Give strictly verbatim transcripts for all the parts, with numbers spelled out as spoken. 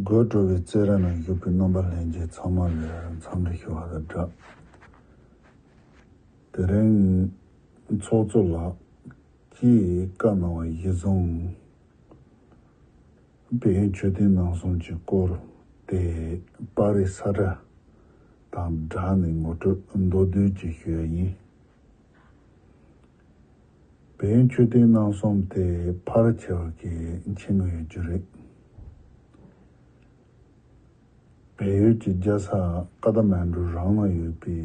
དགོད་བྲོ་བའི་རྩེད་ར་ནང་བཞུགས་པའི་རྣམ་པ་ལྷན་རྒྱས་ཚང་མ་ལ་འཚམས་འདྲི་ཞུ་བ་དང་སྦྲགས། དེ་རིང་ཚོགས་གཙོ་ལགས་ཀྱིས་བཀའ་གནང་བ་གཞིར་བཟུང་། བལ་ཡུལ་མཆོད་རྟེན་རྣམ་གསུམ་གྱི་སྐོར་དེ་པར་རིས་ས་ཁྲ་དང་སྦྲགས་ནས་ངོ་སྤྲོད་མདོར་བསྡུས་ཅིག་ཞུ་ཡ་ཡིན། བལ་ཡུལ་མཆོད་རྟེན་རྣམ་གསུམ་དེ་ཕལ་ཆེ་བ་གིས་མཁྱེན་གྱི་ཡོད་རྒྱུ་རེད། བལ་ཡུལ་གྱི་རྒྱལ་ས་ཀ་ཐ་མན་གྲུ་རང་ན་ཡོད་པའི་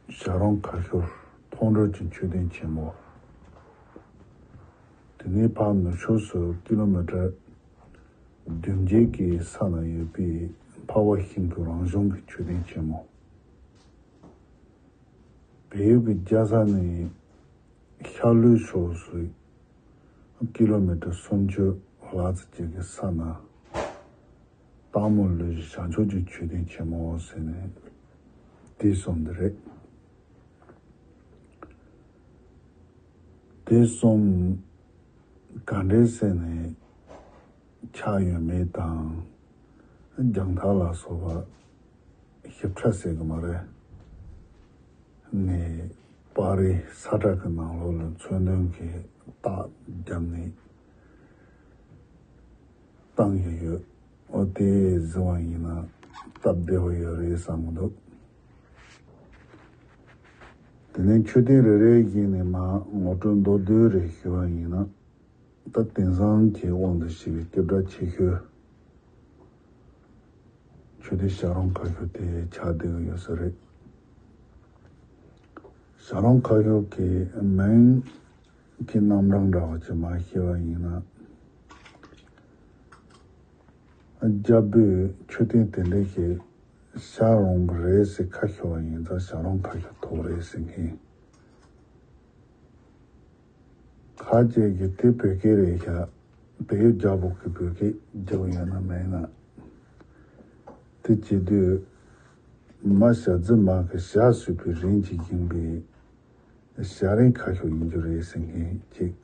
ཞབས་རོང་ཁ་ཤོར་མཐོང་གྲོལ་གྱི་མཆོད་རྟེན་ཆེན་མོ། དེ་ནས་ཕར་ནུབ་ཕྱོགས་སུ་ཀི་ལོ་མི་ཊར་བདུན་བརྒྱད་ཀྱི་ས་ན་ཡོད་པའི་འཕགས་པ་ཤིང་ཐུར་རང་བྱུང་གི་མཆོད་རྟེན་ཆེན་མོ། བལ་ཡུལ་གྱི་རྒྱལ་ས་ནས་ཤར་ལྷོའི་ཕྱོགས་སུ་ཀི་ལོ་མི་ཊར་སུམ་ཅུ་ལྷག་ཙམ་ཅིག་གི་ས་ན། སྟག་མོ་ལུས་ཀྱི་བྱང་ཕྱོགས་ཀྱི་མཆོད་རྟེན་ཆེན་མོ་ཟེར་ནས་དེ་གསུམ་དེ་རེད། དེ་གསུམ་ག་འདྲས་ཟེར་ནས་ཆགས་ཡོད་མེད་དང་རྒྱང་ཐག་ལ་སོགས་པ་ཞིབ་ཕྲ་ཟེར་གི་མ་རེད། ནས་པར་རིས་ས་ཁྲ་གི་ནང་ལོགས་ལ་མཚོན་དོན་གྱི་རྟགས་བརྒྱབ་ནས་བཏང་གི་ཡོད། འོ་དེ་གཟིགས་པ་ཡིན་ན་སྟབས་བདེ་བོ་ཡོད་རེད་བསམ་གི་འདུག་དེ་ནས་མཆོད་རྟེན་རེ་རེ་བཞིན་ནས་མར་ངོ་སྤྲོད་མདོར་བསྡུས་རེ་ཞུ་བ་ཡིན་ན། ད་དེང་སང་གི་དབང་དུ་བྱས་པའི་སྐད་གྲགས་ཆེ་ཤོས་མཆོད་རྟེན་ཞབས་རོང་ཁ་ཤོར་དེ་ཆགས་བསྡད་ཀྱི་ཡོད་ས་རེད། ཞབས་རོང་ཁ་ཤོར་གྱི་མིང་གི་རྣམ་གྲངས་འདྲ་བ་ཅིག་མར་བཤད་པ་ཡིན་ན། རྒྱལ་པོས་མཆོད་རྟེན་དེ་འདྲ་ཞིག་བཞེངས་རུང་གི་རེད་ཟེར་ཁ་ཤོར་བ་ཡིན་ཙང་ཞབས་རོང་ཁ་ཤོར་ཐོགས་རེད་ཟེར་མཁན། ཁ་ཅིག་གིས་དེ་བོད་སྐད་རེད་ཤག་བལ་ཡུལ་རྒྱལ་པོ་གི་བོད་སྐད་རྒྱབ་ཡོད་ན་མེད་ན། དེ་བྱེད་དུས་མ་ཞབས་རྫི་མ་གི་ཞབས་ཟེར་བའི་རིང་གཅིག་ཡིན་པས་ཞབས་རིང་ཁ་ཤོར་ཡིན་རྒྱུ་རེད་ཟེར་མཁན་གཅིག་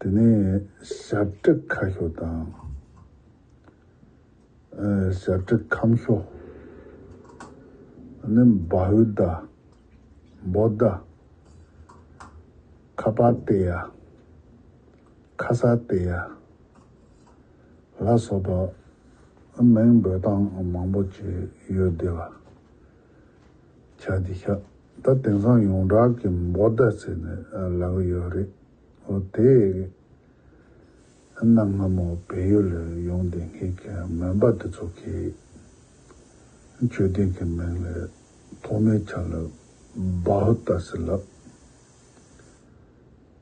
དེ་ནས་ཞབས་ཀྲི་ཁ་ཤོར་དང་། ཨ། ཞབས་ཀྲི་ཁམ་ཤོར། ཨ་ནི་བ་ཧུ་ད། འབོ་ད། ཁ་པ་ཏེ་ཡ། ཁ་ས་ཏེ་ཡ། ལ་སོགས་པ་མིང་འབོད་སྟངས་མང་པོ་ཅིག་ཡོད་བསྡད་པ་ཆགས་བསྡད་ཤག་ད་དེང་སང་ཡོངས་གྲགས་ཀྱི་འབོ་ད་ཟེར་ནས་ལབ་ཀྱི་ཡོད་རེད། འོ་དེ་གནའ་སྔ་མོ་བལ་ཡུལ་ལ་ཡོང་བསྡད་མཁན་གྱི་མོན་པ་དེ་ཚོ་གིས་མཆོད་རྟེན་གྱི་མིང་ལ་ཐོག་མའི་ཆ་ལ་བ་ཧུ་ཏ་ཟེར་ལབ།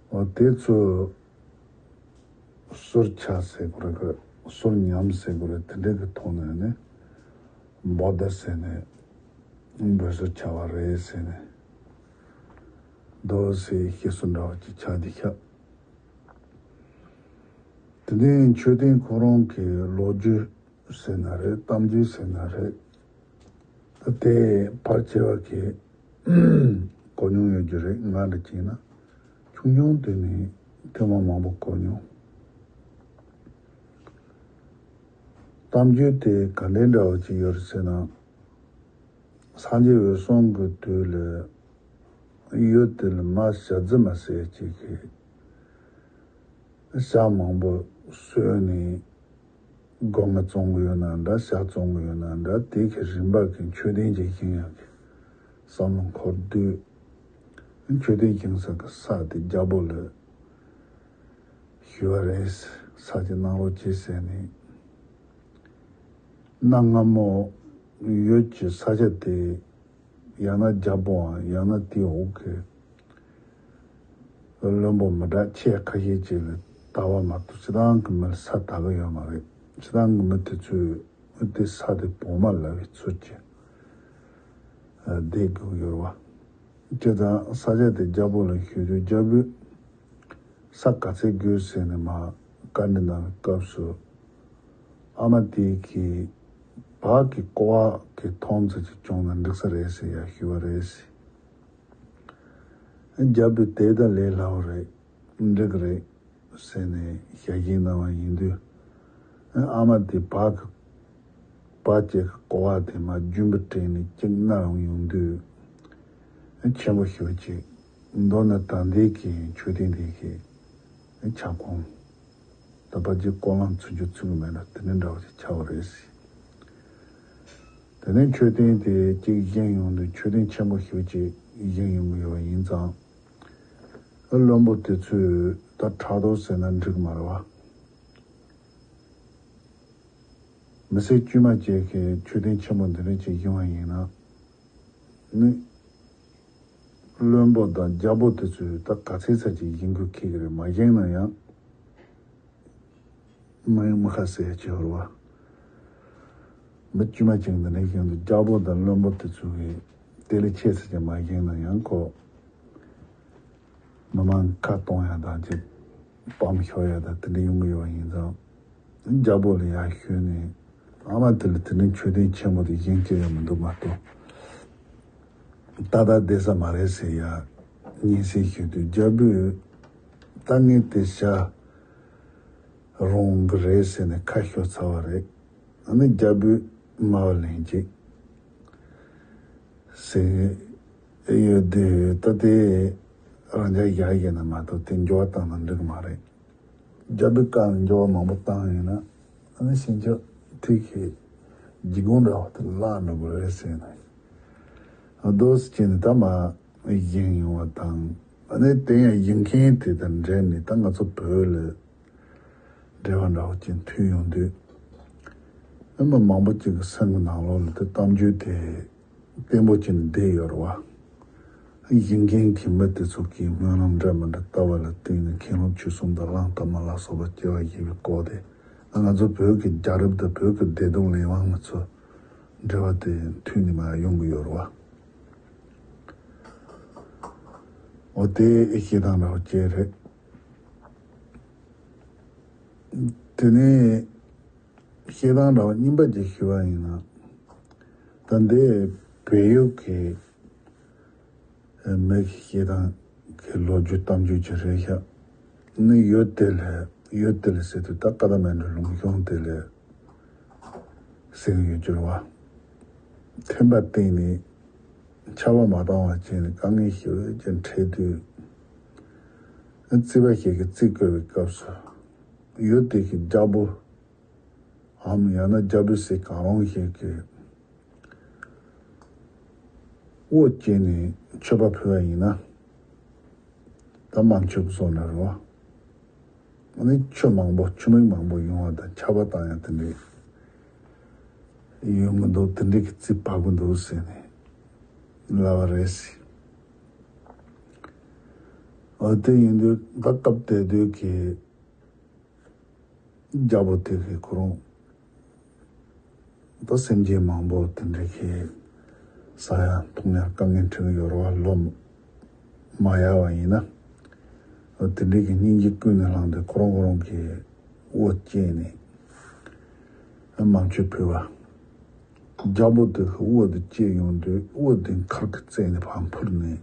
འོ་དེ་ཚོ་ཟུར་ཆ་ཟེར་དགོས་རེད་གི། ཟུར་ཉམས་ཟེར་དགོས་རེད། དེ་འདྲ་གི་ཐོག་ནས་ནི་འབོ་ད་ཟེར་ནས་འབོད་སྲོལ་ཆགས་པ་རེད་ཟེར་ནས་འདུག་ཟེར་བཤད་སྲོལ་འདྲ་བ་ཅིག་ཆགས་བསྡད་ཤག་དེ་ནས་མཆོད་རྟེན་ཁོ་རང་གི་ལོ་རྒྱུས་ཟེར་ན་རེད། གཏམ་རྒྱུད་ཟེར་ན་རེད། ད་དེ་ཕལ་ཆེ་བ་གིས་གོ་མྱོང་ཡོད་རྒྱུ་རེད། ང་འདྲ་བྱས་ན་ཆུང་ཆུང་དུས་ནས་ཐེངས་མ་མང་པོ་གོ་མྱོང་། གཏམ་རྒྱུད་དེ་ག་འདྲའི་འདྲ་བ་ཅིག་ཡོད་རེད་ཟེར་ན། སངས་རྒྱས་འོད་སྲུང་གི་དུས་ལ་ཡུལ་དེ་ལ་མ་ཞབས་རྫི་མ་ཟེར་ཅིག་གིས་ཞག་མང་པོ་གསོལ་ནས་སྒོ་ང་བཙོང་གི་ཡོད་ན་འདྲ། ཞག་བཙོང་གི་ཡོད་ན་འདྲ། དེ་གི་རིན་པ་གི་མཆོད་རྟེན་ཅིག་བཞེངས་ཡག་གི་བསམ་བློ་འཁོར་དུས། མཆོད་རྟེན་བཞེངས་ས་གི་ས་དེ་རྒྱལ་པོ་ལ་ཞུས་པ་རེད། ས་ཆ་གནང་རོགས་གྱིས་ཟེར་ནས། གནའ་སྔ་མོ་ཡུལ་གྱི་ས་ཆ་དེ་ཡང་ན་རྒྱལ་པོའམ་ཡང་ན་དེའི་འོག་གི་བློན་པོ་མི་དྲག་ཆེ་ཁ་ཤས་ཅིག་ལ་བལྟ་བ་མ་གཏོགས་སྤྱིར་བཏང་གི་མི་ལ་ས་བལྟ་གི་ཡོད་མ་རེད། སྤྱིར་བཏང་གི་མི་དེ་ཚོས་དེ་ས་དེ་བོགས་མ་ལབ་པའི་ཚུལ་གྱིས་བསྡད་དགོས་ཀྱི་ཡོད་རེད་བ། བྱས་ཙང་ས་ཆ་དེ་རྒྱལ་པོ་ལ་ཞུས་དུས་རྒྱལ་པོས་ས་ག་ཚད་དགོས་ཟེར་ནས་མར་བཀའ་འདྲི་གནང་བའི་སྐབས་སུ། ཨ་མ་དེ་གིས་བག་གི་ཀོ་བ་གི་མཐོང་ཙམ་ཅིག་བྱུང་ན་འགྲིག་ས་རེད་ཟེར་ཡ་ཞུས་པ་རེད་ཟེར། རྒྱལ་པོས་དེ་ད་ལས་སླ་བོ་རེད། འགྲིག་གི་རེད། ཟེར་ནས་ཞལ་བཞེས་གནང་བ་ཡིན་དུས། ཨ་མ་དེ་བག་གི་བག་ཅིག་གི་ཀོ་བ་དེ་མར་རྒྱུན་པར་དྲན་ནས་གཅིག་མནར་ཡོང་དུས། ཨ་ཆེན་པོ་ཞེ་པོ་ཅིག་མདོར་ན་ད་ལྟའི་གི་མཆོད་རྟེན་དེ་གི་ཨ་ཁྱབ་ཁོངས། ད་ཕལ་ཆེར་ཀོ་ལོང་ཚུན་ཆད་ཚུད་ཀྱི་མེད་ན་དེ་འདྲ་འདྲ་བོ་ཅིག་ཆགས་པ་རེད་ཟེར། དེ་ནས་མཆོད་རྟེན་དེ་གཅིག་བཞེངས་ཡོང་དུས་མཆོད་རྟེན་ཆེན་པོ་ཞེ་པོ་ཅིག་བཞེངས་ཡོང་གི་ཡོད་པ་ཡིན་ཙང་། ཨ་བློན་པོ་དེ་ཚོས་ད་ཕྲག་དོག་ཟེར་ན་འགྲིག་མ་རེད་བ། མི་སེར་དཀྱུས་མ་ཅིག་གིས་མཆོད་རྟེན་ཆེན་པོ་འདི་འདྲ་ཅིག་བཞེངས་པ་ཡིན་ན། ནི། བློན་པོ་དང་རྒྱལ་པོ་དེ་ཚོས་ད་ག་ཚད་ཙམ་ཅིག་བཞེངས་དགོས་ཁེལ་གི་རེད། མ་བཞེངས་ན་ཡང་། མི་མི་ཁ་གསལ་ཅིག་ཡོད་རེད་བ། མི་དཀྱུས་མ་ཅིག་འདི་འདྲ་བཞེངས་དུས་རྒྱལ་པོ་དང་བློན་པོ་དེ་ཚོ་གིས་དེ་ལས་ཆེ་ཙམ་ཅིག་མ་བཞེངས་ན་ཡང་ཁོ། མི་མང་ཁ་གཏོང་ཡ་དང་ཅིག་བམ་ཤོར་ཡ་དང་དེ་འདྲ་ཡོང་གི་ཡོད་པ་ཡིན་ཙང་། རྒྱལ་པོ་ལ་ཡར་ཞུས་ནས་ཨ་མ་དེ་ལ་དེ་འདྲའི་མཆོད་རྟེན་ཆེན་པོ་དེ་བཞེངས་ཀྱི་ཡོད་མི་འདུག་མ་གཏོགས། ད་ལྟ་བསྡད་ས་མ་རེད་ཟེར་ཡ་སྙན་སེང་ཞུས་དུས་རྒྱལ་པོས་ད་ངས་དེ་བྱ་རུང་གི་རེད་ཟེར་ནས་ཁ་ཤོར་ཚར་བ་རེད། ཨ་ནི་རྒྱལ་པོས་སྨྲ་བ་ལན་གཅིག་ཟེར་ཡོད་དུས་ད་དེ་རང་ཅག་ཡར་ཡིན་ན་མ་གཏོགས་དེ་འགྱུར་བ་བཏང་ན་འགྲིག་གི་མ་རེད། རྒྱལ་པོའི་བཀའ་ལ་འགྱུར་བ་མང་པོ་བཏང་ཡོད་ན་ཨ་ནི་ཞིང་ཆགས་ཐིག་གི་སྒྱིད་སྒོང་འདྲ་བ་དེ་བརླག་འགྲོ་གི་རེད་ཟེར་ནས། རྡོ་སི་ཅན་ནི་ད་མ་བཞེངས་ཡོང་བ་དང་། ཨ་ནི་དེ་ཡང་བཞེངས་མཁན་དེ་དང་འབྲེལ་ནས་ད་ང་ཚོ་བོད་ལ་འབྲེལ་བ་འདྲ་བོ་ཅན་མཐུད་ཡོང་དུས། ཨ་མ་མང་པོ་ཅིག་གི་སེམས་ཀྱི་ནང་ལོགས་ལ་དེ་གཏམ་རྒྱུད་དེ་བརྟན་པོ་ཅན་བསྡད་ཡོད་རེད་བ། བཞེངས་མཁན་གྱི་མི་དེ་ཚོ་གིས་སྨོན་ལམ་འདྲ་མི་འདྲ་བཏབ་པ་ལ་བརྟེན་ནས་མཁན་སློབ་ཆོས་གསུམ་དང་གླང་དར་མ་ལ་སོགས་པ་སྐྱེ་བ་བཞེས་པའི་སྐོར་དེ་ང་ཚོ་བོད་ཀྱི་རྒྱལ་རབས་དང་བོད་ཀྱི་བདེ་སྡུག་ལས་དབང་ལ་ཚོ་འབྲེལ་བ་དེ་མཐུད་ནས་མར་ཡོང་གི་ཡོད་རེད་བ། འོ་དེ་བཤད་སྟངས་འདྲ་བོ་ཅིག་རེད། དེ་ནས་བཤད་སྟངས་འདྲ་བོ་གཉིས་པ་ཅིག་ཞུ་བ་ཡིན་ན། ད་འདི་བལ་ཡུལ་གྱི་མི་གི་བཤད་སྟངས་ཀྱི་ལོ་རྒྱུས་གཏམ་རྒྱུད་ཅིག་རེད་ཤག་ནི་ཡུལ་དེ་ལ་ཡུལ་དེ་ལ་ཟེར་དུས་ད་ཀ་ཐ་མན་ཌུ་ལུང་གཤོང་དེ་ལ་ཟེར་གྱི་ཡོད་རྒྱུ་རེད་བ། ཐན་པ་བཏིང་ནས་ཆར་པ་མ་བཏང་བ་བྱས་ནས་དཀའ་ངལ་ཞེ་པོ་ཅིག་འཕྲད་དུས། རྩིས་པ་ཞིག་གིས་རྩིས་བཀོད་པའི་སྐབས་སུ་ཡུལ་དེ་གི་རྒྱལ་པོ་འམ་ཡང་ན་རྒྱལ་པོའི་སྲས་གང་རུང་ཞིག་གིས་དབུ་བཅད་ནས་མཆོད་པ་ཕུལ་བ་ཡིན་ན། ད་དམར་མཆོད་བཟོ་འདྲ་རེད་བ། ཨ་ནི་ཆུ་མང་པོ་ཆུ་མིག་མང་པོ་ཡོང་བ་དང་ཆར་པ་བཏང་ཡང་དེ་འདྲའི་ཡོང་གི་འདུག་དེ་འདྲའི་གི་རྩིས་ཕབ་གི་འདུག་ཟེར་ནས་ལབ་པ་རེད་ཟེར། འོ་དེ་ཡིན་དུས་ད་སྐབས་དེ་དུས་ཀྱི་རྒྱལ་པོ་དེ་གི་ཁོ་རང་ད་སེམས་ཅན་མང་པོ་དེ་འདྲའི་གི་ཟ་ཡ་འཐུང་ཡ་དཀའ་ངལ་འཕྲད་ཀྱི་ཡོད་རེད་བ། ལོ་མ་ཡལ་བ་ཡིན་ན། འོ་དེ་འདྲའི་གི་སྙིང་རྗེ་ཀུན་ནས་བསླངས་ཏེ་ཁོ་རང་ཁོ་རང་གི་དབུ་བཅད་ནས་དམར་མཆོད་ཕུལ་བ། རྒྱལ་པོ་དེ་གི་དབུ་དེ་བཅད་ཡོང་དུས་དབུ་དེ་མཁར་གྱི་རྩེ་ནས་ཕར་འཕུར་ནས།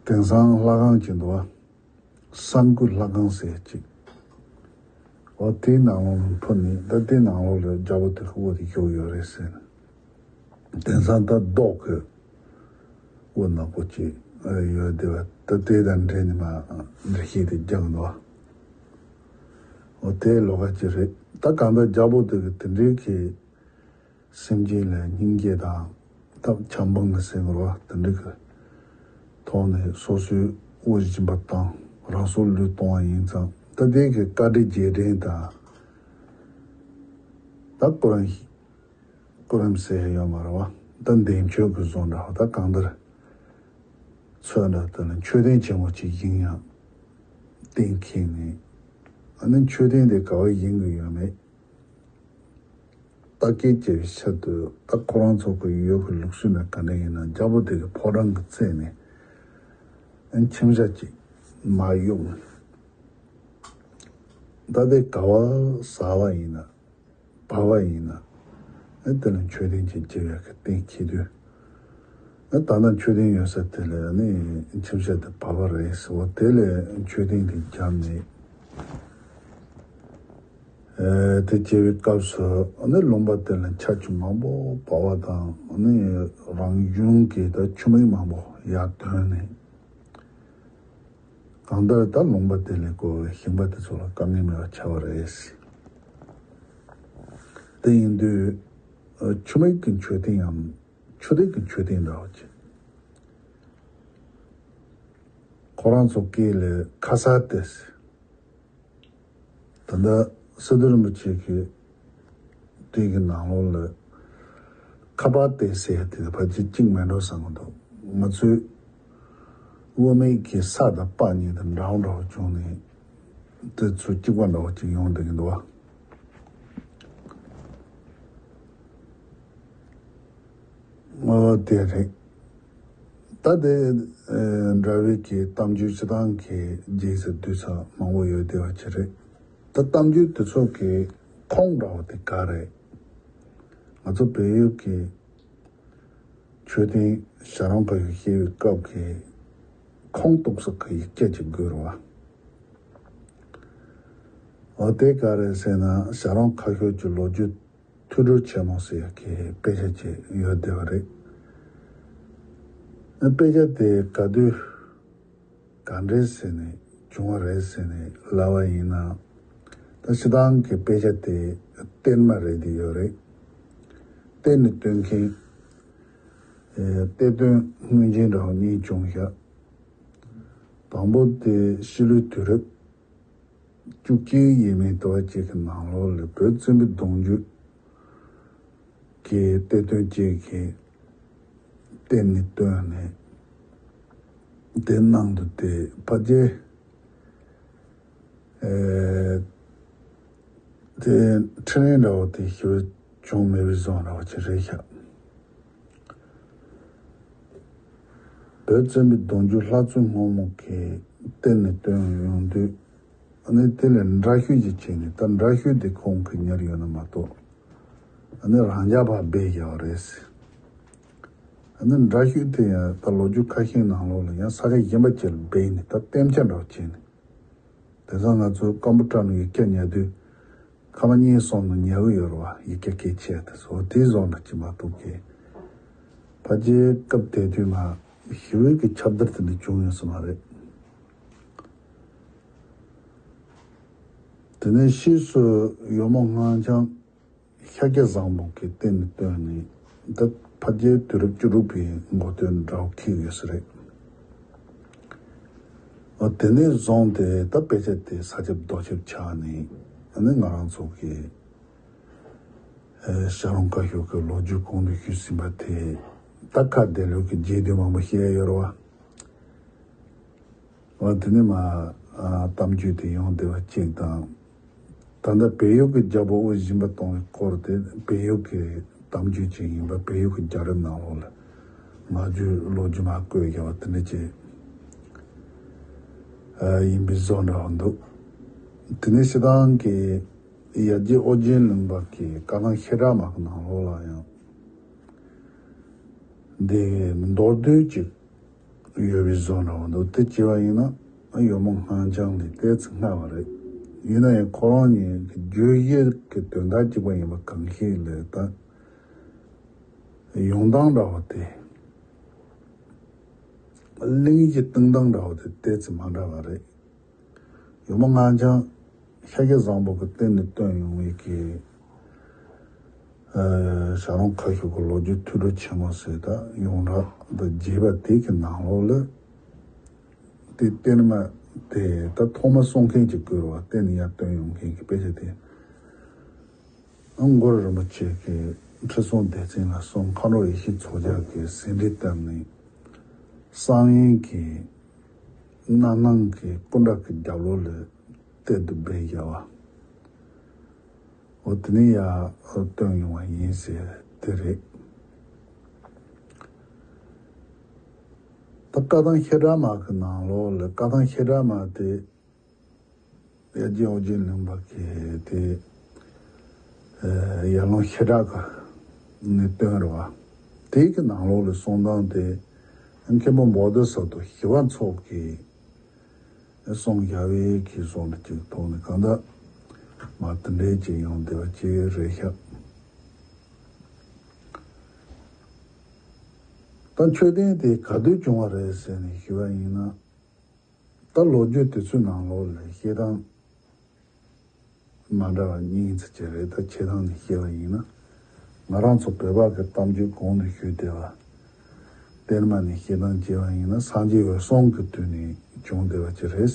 དེང་སང་ལྷ་ཁང་ཅིག་འདུག་བ། གསང་སྐུ་ལྷ་ཁང་ཟེར་ཅིག་འོ་དེའི་ནང་ལོགས་ལ་འཕུར་ནས་ད་དེའི་ནང་ལོགས་ལ་རྒྱལ་པོ་དེ་གི་དབུ་དེ་བཞུགས་ཡོད་རེད་ཟེར། དེང་སང་ད་རྡོ་གི་དབུ་ནག་པོ་ཅིག་ཡོད་བསྡད་པ་ད་དེ་དང་འབྲེལ་ནས་མར་འགྲེལ་བཤད་དེ་རྒྱག་འདུག་འོ་དེ་ལོགས་ཀ་ཅིག་རེད། ད་གང་ལྟར་རྒྱལ་པོ་དེ་གི་དེ་འདྲའི་གི་སེམས་ཅན་ལ་སྙིང་རྗེ་དང་ཐབས་ཆབ་འབངས་ལ་ཟེར་དགོས་རེད་བ། དེ་འདྲ་གི་ཐོག་ནས་སོ་སོའི་དབུ་སྦྱིན་པ་བཏང་རང་སྲོག་བློས་གཏོང་བ་ཡིན་ཙང་ད་དེ་གི་བཀའ་དྲིན་རྗེས་དྲན་དང་། ད་སྐུ་རིམ་སྐུ་རིམ་ཟེར་ཡ་ཡོད་མ་རེད་བ། ད་འདས་མཆོད་ཀྱི་བཟོ་འདྲ་བ་ད་གང་ལྟར་ཚོད་འདྲ་དེ་ལ་མཆོད་རྟེན་ཆེན་མོ་ཅིག་བཞེངས་ཡ་གཏན་འཁེལ་ནས། ཨ་ནི་མཆོད་རྟེན་དེ་ག་བ་བཞེངས་གི་ཡོད་མེད། ལྟ་སྐྱེལ་བྱས་པའི་ཆེད་དུ་ད་ཁོ་རང་ཚོ་གི་ཡུལ་གྱི་ལུགས་སྲོལ་ནང་ག་འདྲ་ཡིན་ན་རྒྱལ་པོ་དེ་གི་ཕོ་བྲང་གི་རྩེ་ནས་ཨ་ཁྱིམ་ཞག་ཅིག་མར་གཡུགས་ནས། ད་དེ་ག་བ་ཟ་བ་ཡིན་ན་བབས་པ་ཡིན་ན་ཨ་དེ་ལ་མཆོད་རྟེན་ཅིག་བརྒྱབ་ཡག་གི་གཏན་འཁེལ་དུས། ད་ལྟ་མཆོད་རྟེན་ཡོད་ས་དེ་ལ་ནི་ཁྱིམ་ཤ་དེ་བབས་པ་རེད་ཟེར་བ་དེ་ལས་མཆོད་རྟེན་དེ་བརྒྱབ་ནས། ཨེ་དེ་བྱས་པའི་སྐབས་སུ་ནི་ལུང་པ་དེ་ལ་ཆར་ཆུ་མང་པོ་བབས་པ་དང་ནི་རང་བྱུང་གི་ད་ཆུ་མིག་མང་པོ་ཡར་ཐོན་ནས། གང་ལྟར་ད་ལུང་པ་དེ་ལས་ཁོ་ཞིང་པ་དེ་ཚོ་ལ་དཀའ་ངལ་མེད་པ་ཆགས་པ་རེད། དེ་ཡིན་དུས་ཆུ་མིག་གི་མཆོད་རྟེན་ཡང་ཆུ་ཐིགས་ཀྱི་མཆོད་རྟེན་འདྲ་བོ་ཅིག་ཁོ་རང་ཚོ་སྐད་ལས་ཁ་ས་ཏེ། ད་ལྟ་སི་ཏུ་རིན་པོ་ཆེ་གི་དུས་ཀྱི་ནང་ལོགས་ལ་ཁ་པར་ཏེ་ཟེར་ཡ་དེ་ཕལ་ཆེར་གཅིག་མེད་འགྲོ་བསམ་གྱི་འདུག་ང་ཚོའི་དབུ་མེད་ཀྱི་ས་དང་པ་གཉིས་དང་འདྲ་བོ་འདྲ་བོ་བྱུང་ནས་དེ་ཚོ་གཅིག་པ་འདྲ་བོ་ཅིག་ཡོང་བསྡད་ཀྱི་འདུག་བ། ཨོ་དེ་རེད། ད་དེ་འདྲ་བའི་གི་གཏམ་རྒྱུད་སྤྱི་བཏང་གི་རྗེས་སུ་བསྡུས་ས་མང་པོ་ཡོད་བསྡད་པ་ཅིག་རེད། ད་གཏམ་རྒྱུད་དེ་ཚོ་གི་ཁུངས་འདྲ་བོ་དེ་ག་རེད། ང་ཚོ་བལ་ཡུལ་གི་མཆོད་རྟེན་བྱ་རུང་ཁ་ཤོར་བཤད་པའི་སྐབས་ཀྱི་ཁུངས་གཏུགས་ས་གི་ཡིག་ཆ་ཅིག་དགོས་རེད་བ། འོ་དེ་ག་རེད་ཟེར་ན་བྱ་རུང་ཁ་ཤོར་གྱི་ལོ་རྒྱུས་ཐོས་གྲོལ་ཆེན་མོ་ཟེར་ཡག་གི་དཔེ་ཆ་ཅིག་ཡོད་བསྡད་པ་རེད། དཔེ་ཆ་དེ་ག་དུས་ག་འདྲས་ཟེར་ནས་བྱུང་བ་རེད་ཟེར་ནས་ལབ་པ་ཡིན་ན། ད་སྤྱི་བཏང་གི་དཔེ་ཆ་དེ་གཏེར་མ་རེད་དེ་ཡོད་རེད། གཏེར་ནས་བཏོན་མཁན། གཏེར་སྟོན་སྔོན་རྗེས་འདྲ་བོ་གཉིས་བྱུང་ཤག་དང་པོ་དེ་ཕྱི་ལོའི་དུས་རབས་བཅུ་གཅིག་ཡས་མས་དུ་བ་གཅིག་གི་ནང་ལོགས་ལ་བོད་བཙན་པོའི་གདུང་རྒྱུད་ཀྱི་གཏེར་སྟོན་གཅིག་གིས་གཏེར་ནས་བཏོན་ནས་དེ་ནང་དུ་དེ་ཕལ་ཆེར་ཨེ་དེ་འཕྲིན་ལས་འདྲ་བོ་དེ་ཞེ་པོ་བྱུང་མེད་པའི་བཟོ་འདྲ་བོ་ཅིག་རེད་ཤག་བོད་བཙན་པོའི་གདུང་རྒྱུད་ལྷ་བཙུན་སྔོན་མོ་གིས་གཏེར་ནས་བཏོན་ཡོང་དུས། ཨ་ནི་དེ་ལས་འདྲ་བཤུས་ཅིག་བྱས་ནས་ད་འདྲ་བཤུས་དེ་ཁོང་གིས་ཉར་ཡོད་ན་མ་གཏོགས། ཨ་ནི་རང་འཇགས་ཕར་སྦས་བཞག་པ་རེད། ཨ་ནི་འདྲ་བཤུས་དེ་ཡང་ད་ལོ་རྒྱུས་ཁ་ཤས་ནང་ལོགས་ལ་ཡང་ས་ཆ་གཞན་པ་ཅིག་ལ་སྦས་ནས་ད་གཏན་འཁྱེར་འདྲ་བོ་བྱས་ནས། དེང་སང་ང་ཚོ་ཀམ་པུ་ཊར་ནང་ཡིག་ཆ་ཉར་དུས། ཁ་མ་གཉིས་གསུམ་ནང་ཉར་གི་ཡོད་རེད་བ། ཡིག་ཆ་གལ་ཆེ་དེ་ཚོ་དེའི་བཟོ་འདྲ་ཅིག་མ་གཏོགས་ཀྱི། ཕལ་ཆེར་སྐབས་དེ་དུས་ལ་ཞི་བའི་གི་ཁྱབ་བརྡལ་དེ་འདྲ་བྱུང་ཡོད་ས་མ་རེད། དེ་ནས་ཕྱིས་སུ་ཡོལ་མོ་སྔགས་འཆང་ཤཱཀྱ་བཟང་པོ་གིས་གཏེར་ནས་བཏོན་ནས་ད་ཕལ་ཆེར་དུས་རབས་བཅུ་དྲུག་པའི་འགོ་སྟོད་འདྲ་བོ་འཁེལ་ཡོད་ས་རེད། འོ་དེ་ནས་བཟུང་སྟེ་ད་དཔེ་ཆ་དེ་ས་ཁྱབ་རྡོ་ཁྱབ་ཆགས་ནས་ཨ་ནི་ང་རང་ཚོ་གི་ཨེ་བྱ་རུང་ཁ་ཤོར་གྱི་ལོ་རྒྱུས་གོང་དུ་ཞུས་ཟིན་པ་དེ་ད་ཁ་བདེ་ལོས་ཀྱི་རྗེས་ཟློས་མང་པོ་བཤད་ཡ་ཡོད་རེད་བ། འོ་དེ་ནས་མ་ཨ་གཏམ་རྒྱུད་དེ་ཡོང་བསྡད་པ་གཅིག་དང་། ད་ལྟ་བལ་ཡུལ་གྱི་རྒྱལ་པོ་དབུ་བཞི་པ་གཏོང་བའི་སྐོར་དེ་བལ་ཡུལ་གྱི་གཏམ་རྒྱུད་ཅིག་ཡིན་པ། བལ་ཡུལ་གྱི་རྒྱལ་རབས་ནང་ལོགས་ལ་ང་ཚོའི་ལོ་རྒྱུས་མ་བཀོད་ཡོད་པ་དེ་འདྲ་ཅིག་ཨ་ཡིན་པའི་བཟོ་འདྲ་བོ་འདུག་དེ་ནས་སྤྱི་བཏང་གི་ཡར་རྒྱས་ཨོ་རྒྱན་གླིང་པ་གི་བཀའ་ཐང་བཤད་གྲྭའི་མ་གི་ནང་ལོགས་ལ་ཡང་འདི་མདོར་བསྡུས་ཅིག་ཡོད་པའི་བཟོ་འདྲ་བོ་འདུག་དེ་བྱས་པ་ཡིན་ན་ཡོལ་མོ་སྔགས་འཆང་འདི་ཏོག་ཙམ་སྔ་བ་རེད། ཡིན་ན་ཡང་ཁོ་རང་ཉིད་ཀྱི་བརྗོད་གཞིའི་གི་དོན་དག་གཅིག་པ་ཡིན་པ་གང་ཞིག་ལས་ད་ཡོང་སྟངས་འདྲ་བོ་དེ་གླེང་གཞི་བཏིང་སྟངས་འདྲ་བོ་དེ་ཏོག་ཙམ་མ་འདྲ་བ་རེད། ཡོལ་མོ་སྔགས་འཆང་ཤཱཀྱ་བཟང་པོ་གི་གཏེར་ནས་བཏོན་ཡོང་བའི་གི་ཨ་བྱ་རུང་ཁ་ཤོར་གྱི་ལོ་རྒྱུས་ཐོས་གྲོལ་ཆེན་མོ་ཟེར་ད་ཡོངས་གྲགས་དང་རྒྱས་པ་དེ་གི་ནང་ལོགས་ལ་དེ་གཏེར་མ་དེ་ད་ཐོག་མ་གསུང་མཁན་གྱིས་བཀོད་པ་གཏེར་ནས་ཡར་བཏོན་ཡོང་མཁན་གྱི་དཔེ་ཆ་དེ། ཨ་གུ་རུ་རིན་པོ་ཆེ་གིས་ཁྲི་སྲོང་ལྡེ་བཙན་ལ་གསུངས། མཁའ་འགྲོ་ཡེ་ཤེས་མཚོ་རྒྱལ་གྱིས་ཟིན་བྲིས་བཏབ་ནས་གསང་བའི་གི་རྣམ་སྣང་གི་སྐུ་འདྲ་གི་རྒྱབ་ལོགས་ལ་གཏེར་དུ་སྦས་བཞག་པ། འོ་དེ་ནས་ཡར་བཏོན་ཡོང་བ་ཡིན་ཟེར་དེ་རེད། ད་བཀའ་ཐང་བཤད་གྲྭའི་མ་གི་ནང་ལོགས་ལ་བཀའ་ཐང་བཤད་གྲྭའི་མ་དེ་ཡར་རྒྱས་ཨོ་རྒྱན་གླིང་པ་གི་དེ་ཨེ་ཡར་ཀླུང་བཤད་གྲྭ་གི་ནས་བཏོན་རེད་བ། དེའི་གི་ནང་ལོགས་ལ་གསུང་སྟངས་དེ་མཁན་པོ་བོ་དྷི་ས་ཏྭ་ཞི་བ་འཚོ་གིས་གསུང་བཞག་པའི་གི་གསུང་ལ་ཅིག་ཐོག་ནས་གང་ལྟར་མ་དེ་འདྲའི་ཅིག་ཡོང་བསྡད་པ་ཅིག་རེད་ཤག་ད་མཆོད་རྟེན་དེ་ག་དུས་བྱུང་བ་རེད་ཟེར་ནས་ཞུས་པ་ཡིན་ན། ད་ལོ་རྒྱུས་དེ་ཚོའི་ནང་ལོགས་ལ་བཤད་སྟངས་མ་འདྲ་བ་གཉིས་ཙམ་ཅིག་རེད། ད་ཆེ་སྟངས་ནས་བཤད་པ་ཡིན་ན། ང་རང་ཚོ་བོད་པ་གི་གཏམ་རྒྱུད་གོང་དུ་ཞུས་བསྡད་པ། གཏེར་མ་ནས་བཤད་སྟངས་བྱས་པ་ཡིན་ན་སངས་རྒྱས་འོད་སྲུང་གི་དུས་ནས་བྱུང་བསྡད་པ་ཅིག་རེད།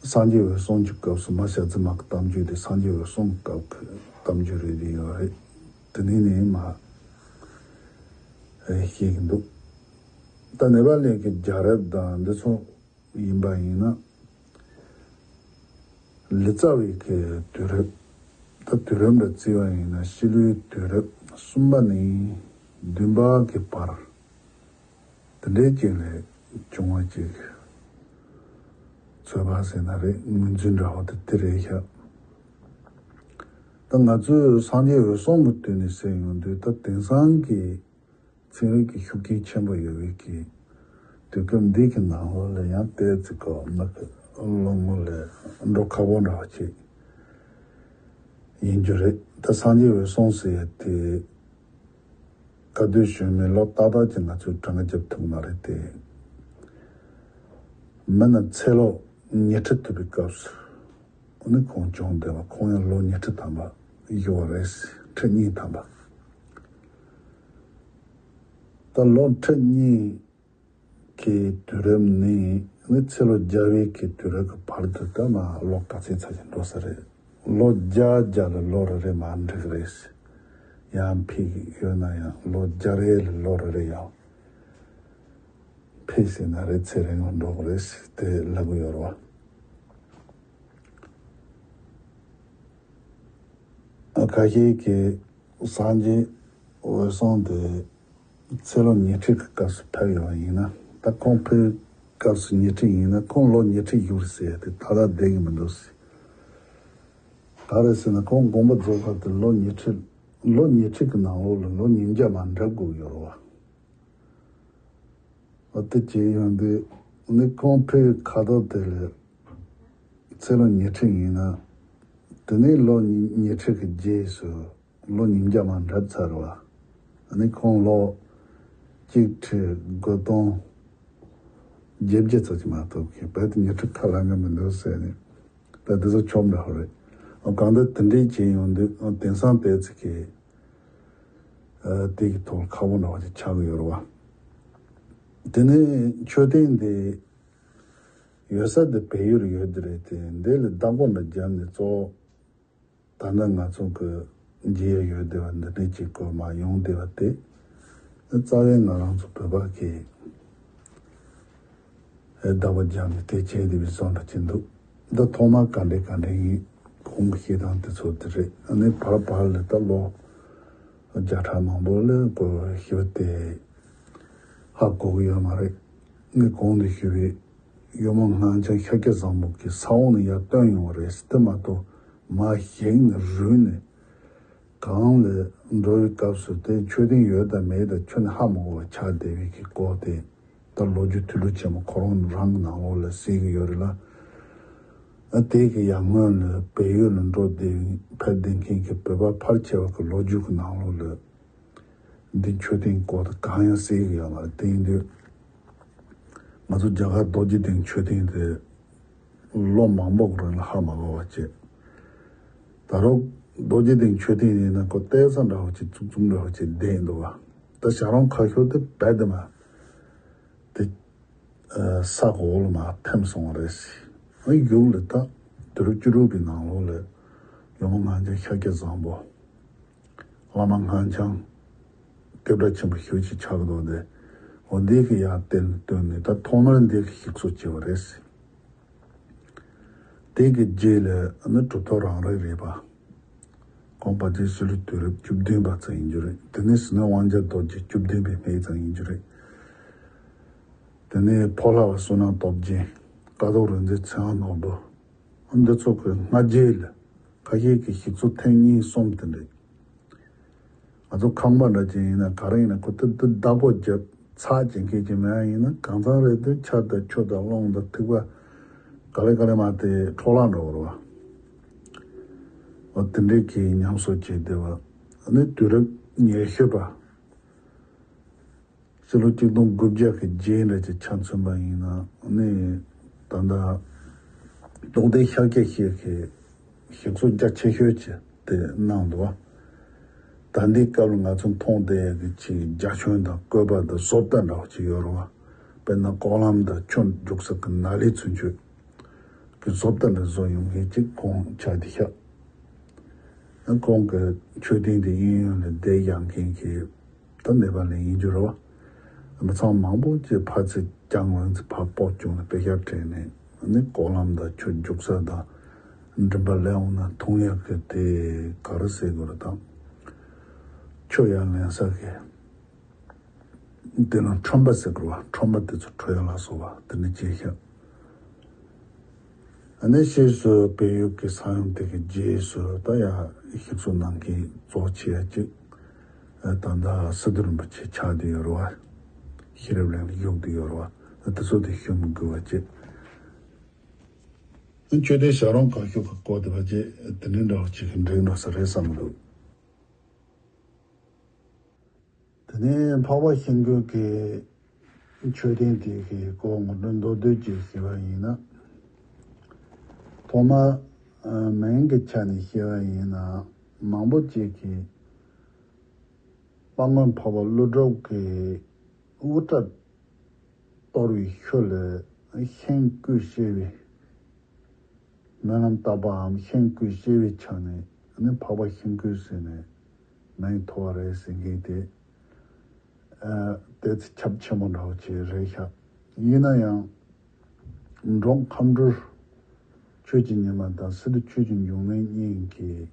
སངས་རྒྱས་འོད་སྲུང་གྱི་སྐབས་སུ་མ་ཞྭ་ཙི་མ་གི་གཏམ་རྒྱུད་དེ་སངས་རྒྱས་འོད་སྲུང་གི་སྐབས་ཀྱི་གཏམ་རྒྱུད་རེད་དེ་ཡོད་རེད། དེ་ནས་ནས་མ་བཤད་ཀྱི་འདུག་ད་ནེ་པ་ལི་གི་རྒྱལ་རབས་དང་འདི་ཚོ་ཡིན་པ་ཡིན་ན། ལི་ཙཱ་བའི་གི་དུས་རབས། ད་དུས་རབས་འདྲ་བརྩི་བ་ཡིན་ན་ཕྱི་ལོའི་དུས་རབས་གསུམ་པ་ནས་བདུན་པ་གི་བར། དེ་འདྲའི་ཅིག་ལས་བྱུང་བ་ཅིག་ཚོད་དཔག་ཟེར་ན་རེད། ངོས་འཛིན་འདྲ་བོ་དེ་དེ་རེད་ཤག་ད་ང་ཚོས་སངས་རྒྱས་འོད་སྲུང་གི་དུས་ནས་ཟེར་ཡོང་དུས་ད་དེང་སང་གི་ཚན་རིག་གི་ཤུགས་རྐྱེན་ཆེན་པོ་ཡོད་པའི་གི་དུས་སྐབས་འདི་གི་ནང་ལོགས་ལ་ཡང་ཏོག་ཙམ་གོ་ནག་གི་བློ་ངོ་ལ་འགྲོ་ཁག་པོ་འདྲ་བ་ཅིག་ཡིན་རྒྱུ་རེད། ད་སངས་རྒྱས་འོད་སྲུང་ཟེར་ཡ་དེ་ག་དུས་བྱུང་མིན་ལོ་ཏག་ཏག་ཅིག་ང་ཚོས་གྲངས་ཀ་རྒྱབ་ཐུབ་མ་རེད་དེ། མིན་ན་ཚེ་ལོ་ཉི་ཁྲི་ཐུབ་པའི་སྐབས་སུ། ཨ་ནི་ཁོང་བྱུང་བསྡད་པ་ཁོང་ཡང་ལོ་ཉི་ཁྲི་ཐམ་པ་བཞུགས་པ་རེད། ཁྲི་གཉིས་ཐམ་པ། ད་ལོ་ཁྲི་གཉིས་ཀྱི་དུས་རབས་ནས་ཨ་ནི་ཚེ་ལོ་བརྒྱ་པའི་གི་དུས་རབས་ཀྱི་བར་དུ་ད་མ་ལོ་ག་ཚོད་ཚར་ཞིག་འགྲོ་ས་རེད། ལོ་བརྒྱ་བརྒྱ་ལ་ལོ་རེ་རེ་མར་འགྲིག་རེད། ཡང་ཕིག་ཡོད་ན་ཡང་ལོ་བརྒྱ་རེ་ལ་ལོ་རེ་རེ་ཡང་ཕིག་ཟིན་ན་རེ་ཚེ་རིང་ལ་འགྲོ་གི་རེད་དེ་ལབ་གི་ཡོད་རེད་བ། ཁ་ཤས་ཀྱིས་སངས་རྒྱས་འོད་སྲུང་དེ་ཚེ་ལོ་ཉི་ཁྲི་གི་སྐབས་སུ་ཕེབས་ཡོད་པ་ཡིན་ན། ད་ཁོང་ཕེབས་སྐབས་སུ་ཉི་ཁྲི་ཡིན་ན་ཁོང་ལོ་ཉི་ཁྲི་བཞུགས་རེད་ཟེར་ཡ་དེ་ད་ལྟ་བསྡད་ཀྱི་མི་འདུག་ཟེར། ག་རེ་ཟེར་ན་ཁོང་དགོངས་པ་རྫོགས་སྐབས་དེ་ལོ་ཉི་ཁྲི། ལོ་ཉི་ཁྲི་གི་ནང་ལོགས་ལ་ལོ་ཉིས་བརྒྱ་མ་འགྲུབ་དགོས་ཡོད་རེད་བ། འོ་དེ་བྱས་ཡོང་དུས་ནི་ཁོང་ཕེབས་ཁ་ཐོག་དེ་ལས་ཚེ་ལོ་ཉི་ཁྲི་ཡིན་ན། དེ་ནས་ལོ་ཉི་ཉི་ཁྲི་གི་རྗེས་སུ་ལོ་ཉིས་བརྒྱ་མ་འགྲུབ་ཚར་བ། ནི་ཁོང་ལོ་གཅིག་ཁྲི་དགུ་སྟོང་བརྒྱད་བརྒྱ་ཙམ་ཅིག་མ་གཏོགས་ཀྱི་བལ་དུ་ཉི་ཁྲི་ཁ་ལ་ངེས་མི་འདུག་ཟེར་ནས། ད་དེ་ཚོ་ཆོམ་འདྲ་བོ་རེད། ཨ་གང་ལྟར་དེ་འདྲའི་བྱས་ཡོང་དུས་ཨ་དེང་སང་དེ་ཚིག་གི་ཨ་དེ་གི་ཐོག་ཁག་པོ་འདྲ་བ་ཅིག་ཆགས་ཀྱི་ཡོད་རེད་བ། དེ་ནས་མཆོད་རྟེན་དེ་ཡོད་ས་དེ་བལ་ཡུལ་ཡོད་དེ་རེད་དེ། འདི་ལ་བདག་པོ་འདྲ་བརྒྱབ་ནས་གཙོ་བོ་ད་ནི་ང་ཚོ་གི་མཇལ་ཡ་ཡོད་བསྡད་པ་འདི་འདྲའི་ཅིག་གོ་མ་ཡོང་བསྡད་པ་དེ། རྩ་བའི་ང་རང་ཚོ་བོད་པ་གི་ཨེ་ཟླ་བ་རྒྱབ་ནས་དེ་བྱས་བསྡད་པའི་བཟོ་འདྲ་ཅིག་འདུག་ད་ཐོག་མར་ག་འདྲའི་ག་འདྲའི་ཡིན་ཁོང་གི་བཤད་སྟངས་དེ་ཚོ་དེ་རེད། ཨ་ནི་བར་བར་ལ་ད་ལོ་བརྒྱ་ཕྲག་མང་པོ་ལ་གོ་ཞུ་དེ་ཧ་གོ་གི་ཡོད་མ་རེད། ངས་གོང་དུ་ཞུས་པའི་གཡོག་མོ་སྔགས་འཆང་ཤཱཀྱ་བཟང་པོ་གིས་ས་འོག་ནས་ཡར་བཏོན་ཡོང་བ་རེད། དེ་མ་གཏོགས་མར་བཞེངས་ནས་རུལ་ནས། གང་ལ་འགྲོ་བའི་སྐབས་སུ་དེ་མཆོད་རྟེན་ཡོད་དང་མེད་དང་ཁྱོན་ནས་ཧ་མ་གོ་བ་ཆགས་བསྡད་པའི་གི་སྐོར་དེ་ད་ལོ་རྒྱུས་ཐོས་གྲུབ་ཆེན་མོ་ཁོ་རང་རང་གི་ནང་ལོགས་ལ་གསལ་གི་ཡོད་རེད་ལ། ཨ་དེ་གི་ཡར་སྔོན་ལ་བལ་ཡུལ་ལ་འགྲོ་བསྡད་ཕེབས་བསྡད་མཁན་གྱི་བོད་པ་ཕལ་ཆེ་བ་གི་ལོ་རྒྱུས་ཀྱི་ནང་ལོགས་ལ་འདི་མཆོད་རྟེན་སྐོར་དེ་གང་ཡང་གསལ་གི་ཡོད་མ་རེད། དེ་ཡིན་དུས་ང་ཚོ་རྒྱ་གར་རྡོ་རྗེ་གདན་མཆོད་རྟེན་དེ། ལོ་མང་པོ་གི་རིང་ལ་ཧ་མ་གོ་བ་བྱས། ད་རུང་རྡོ་རྗེ་གདན་མཆོད་རྟེན་ཡིན་ན་ཁོ་གཏད་ས་འདྲ་བོ་ཅིག་བཙུགས་བཙུགས་འདྲ་བོ་ཅིག་བསྡད་འདུག་བ། ད་ཞང་རོང་ཁ་ཤོར་དེ་རྦད་དེ་མ་དེ་ས་གོ་ལ་མ་ཐིམ་སོང་བ་རེད་ཟེར། ཨ་ཡུག་ལ་ད་དུས་རབས་བཅུ་དྲུག་གི་ནང་ལོགས་ལ་གཡོག་མོ་སྔགས་འཆང་ཤཱཀྱ་བཟང་པོ། བླ་མ་སྔགས་འཆང་སྐྱབས་གྲྭ་ཆེན་པོ་ཞུ་ཅིག་ཆགས་འདུག་སྟེ། འོ་འདི་གི་ཡར་བསྟན་བཏོན་ནས་ད་ཐོག་མར་འདི་གི་ཞིག་གསོ་བྱས་པ་རེད། དེ་གི་རྗེས་ལ་ནི་གྲུབ་ཐོབ་རང་རེ་རེད་པ། ཁོང་པ་ཇེ་ཤི་ལུ་དུས་རབས་བཅུ་བདུན་པ་ཙམ་ཡིན་རྒྱུ་རེད། དེ་ནས་ཟིན་ན་དབང་རྒྱལ་རྡོ་རྗེ་བཅུ་བདུན་པའི་སྨད་ཙམ་ཡིན་རྒྱུ་རེད། དེ་ནས་ཕོ་ལྷ་བ་བསོད་ནམས་སྟོབས་རྒྱས། ཀཿཐོག་རིག་འཛིན་ཚེ་དབང་ནོར་བུ། འདི་ཚོ་གི་སྔ་རྗེས་ལ་ཁ་ཤས་ཀྱི་ཞིག་གསོ་ཐེངས་གཉིས་གསུམ་དེ་འདྲས། ང་ཚོ་ཁང་པ་འདྲ་ཅིག་ཡིན་ན་ག་རེ་ཡིན་ན་ཁོ་ཏི་ཏི་བདག་པོ་རྒྱབ་ཚགས་ཅན་མཁན་ཅིག་མེད་ཡིན་ན་གང་ཚང་རེད་དེ་ཆར་དང་ཆུ་དང་རླུང་དང་ཐིགས་པ་ག་ལེ་ག་ལེ་མ་དེ་འཕྲོ་བརླག་འགྲོ་བ་རེད་བ། འོ་དེ་འདྲའི་གི་ཉམས་སུ་བྱས་བསྡད་པ་ནི་དུས་རབས་ཉི་ཤུ་པ། ཕྱི་ལོ་གཅིག་སྟོང་དགུ་བརྒྱ་གི་རྗེས་འདྲ་ཅིག་ཆ་མཚོན་པ་ཡིན་ན་ནི་ད་ལྟ་རྟོགས་ལྡན་ཤཱཀྱ་ཤེས་ཀྱི་ཞིག་གསོ་རྒྱ་ཆེ་ཤོས་ཀྱི་དེ་གནང་འདུག་བ། ད་འདི་སྐབས་ལ་ང་ཚོ་མཐོང་བསྡད་ཡག་གི་ཅིག་རྒྱ་ཁྱོན་དང་བཀོད་པ་དང་བཟོ་ལྟ་འདྲ་བ་ཅིག་ཡོད་རེད་བ། དཔེར་ན་ཀོ་ལམ་དང་ཆུ་རྒྱུག་ས་གི་ནཱ་ལི་ཚུན་ཆོད་ཀྱི་བཟོ་ལྟ་འདྲ་བཟོ་ཡོང་མཁན་ཅིག་ཁོང་ཆགས་བསྡད་ཤག་ཁོང་གི་མཆོད་རྟེན་དེ་གཡས་གཡོན་ལ་བསྡད་ཡག་མཁན་གྱི་ད་ནེ་པ་ལི་ཡིན་རྒྱུ་རེད་བ། མི་ཚང་མང་པོ་ཅིག་ཕར་ཚུར་བརྐྱངས་རང་ཚུར་ཕར་སྤོ་བཅུག་ནས་པེ་ཤ་སྤྲད་ནས་ནི་ཀོ་ལམ་དང་ཆུ་རྒྱུག་ས་དང་མགྲིན་པ་ལས་འོང་ན་འཐུང་ཡག་གི་དེ་ག་རེ་ཟེར་དགོས་རེད་དང་། ཆུ་ཡར་ལེན་ས་གི་དེ་ལ་ཁྲོན་པ་ཟེར་དགོས་རེད་བ། ཁྲོན་པ་དེ་ཚོ་འཕྲོ་ཡག་ལ་སོགས་པ་དེ་ནི་ཅིག་ཤག་ཨ་ནི་ཕྱིས་སུ་བལ་ཡུལ་གྱི་ས་ཡོམ་དེ་གི་རྗེས་སུ་ད་ཡ་ཞིག་གསོ་གནང་མཁན་གཙོ་ཆེ་ཡ་གཅིག་ད་ལྟ་སི་ཏུ་རིན་པོ་ཆེ་ཆགས་བསྡད་ཡོད་རེད་བ། ཤེས་རབ་གླིང་ལ་བཞུགས་བསྡད་ཡོད་རེད་བ། དེ་ཚོ་དེ་ཞུ་མི་དགོས་པ་བཅས། མཆོད་རྟེན་བྱ་རུང་གང་བཞུགས་ཀྱི་སྐོར་དེ་བ་བཅས་དེ་འདྲའི་འདྲ་བ་ཅིག་གི་འགྲིག་འགྲོ་ས་རེད་བསམ་གི་འདུག་དེ་ནས་འཕགས་པ་ཤིང་ཀུན་གྱི་མཆོད་རྟེན་དེ་གའི་སྐོར་ངོ་སྤྲོད་མདོར་བསྡུས་ཅིག་ཞུས་པ་ཡིན་ན། ཐོག་མར་མིང་གི་ཆ་ནས་བཤད་པ་ཡིན་ན་མང་པོ་ཅིག་གིས་དཔལ་མགོན་འཕགས་པ་ཀླུ་སྒྲུབ་ཀྱི་དབུ་སྐྲ་གཏོར་བའི་ཤུལ་ལས་ཤིང་ཀུན་ཤེས་པའི་སྨོན་ལམ་བཏབ་པའམ་ཤིང་ཀུན་ཤེས་པའི་ཆ་ནས་ནི་འཕགས་པ་ཤིང་ཀུན་ཟེར་ནས་མིང་ཐོབ་པ་རེད་ཟེར་མཁན་དེ། ཨ། དེ་ཚོ་ཁྱབ་ཆེན་པོ་འདྲ་བོ་ཅིག་རེད་ཤག་ཡིན་ན་ཡང་། འབྲོག་མཁའ་འགྲོ་ཆོས་ཀྱི་ཉི་མ་དང་སི་ཏུ་ཆོས་ཀྱི་འབྱུང་གནས་གཉིས་ཀྱིས་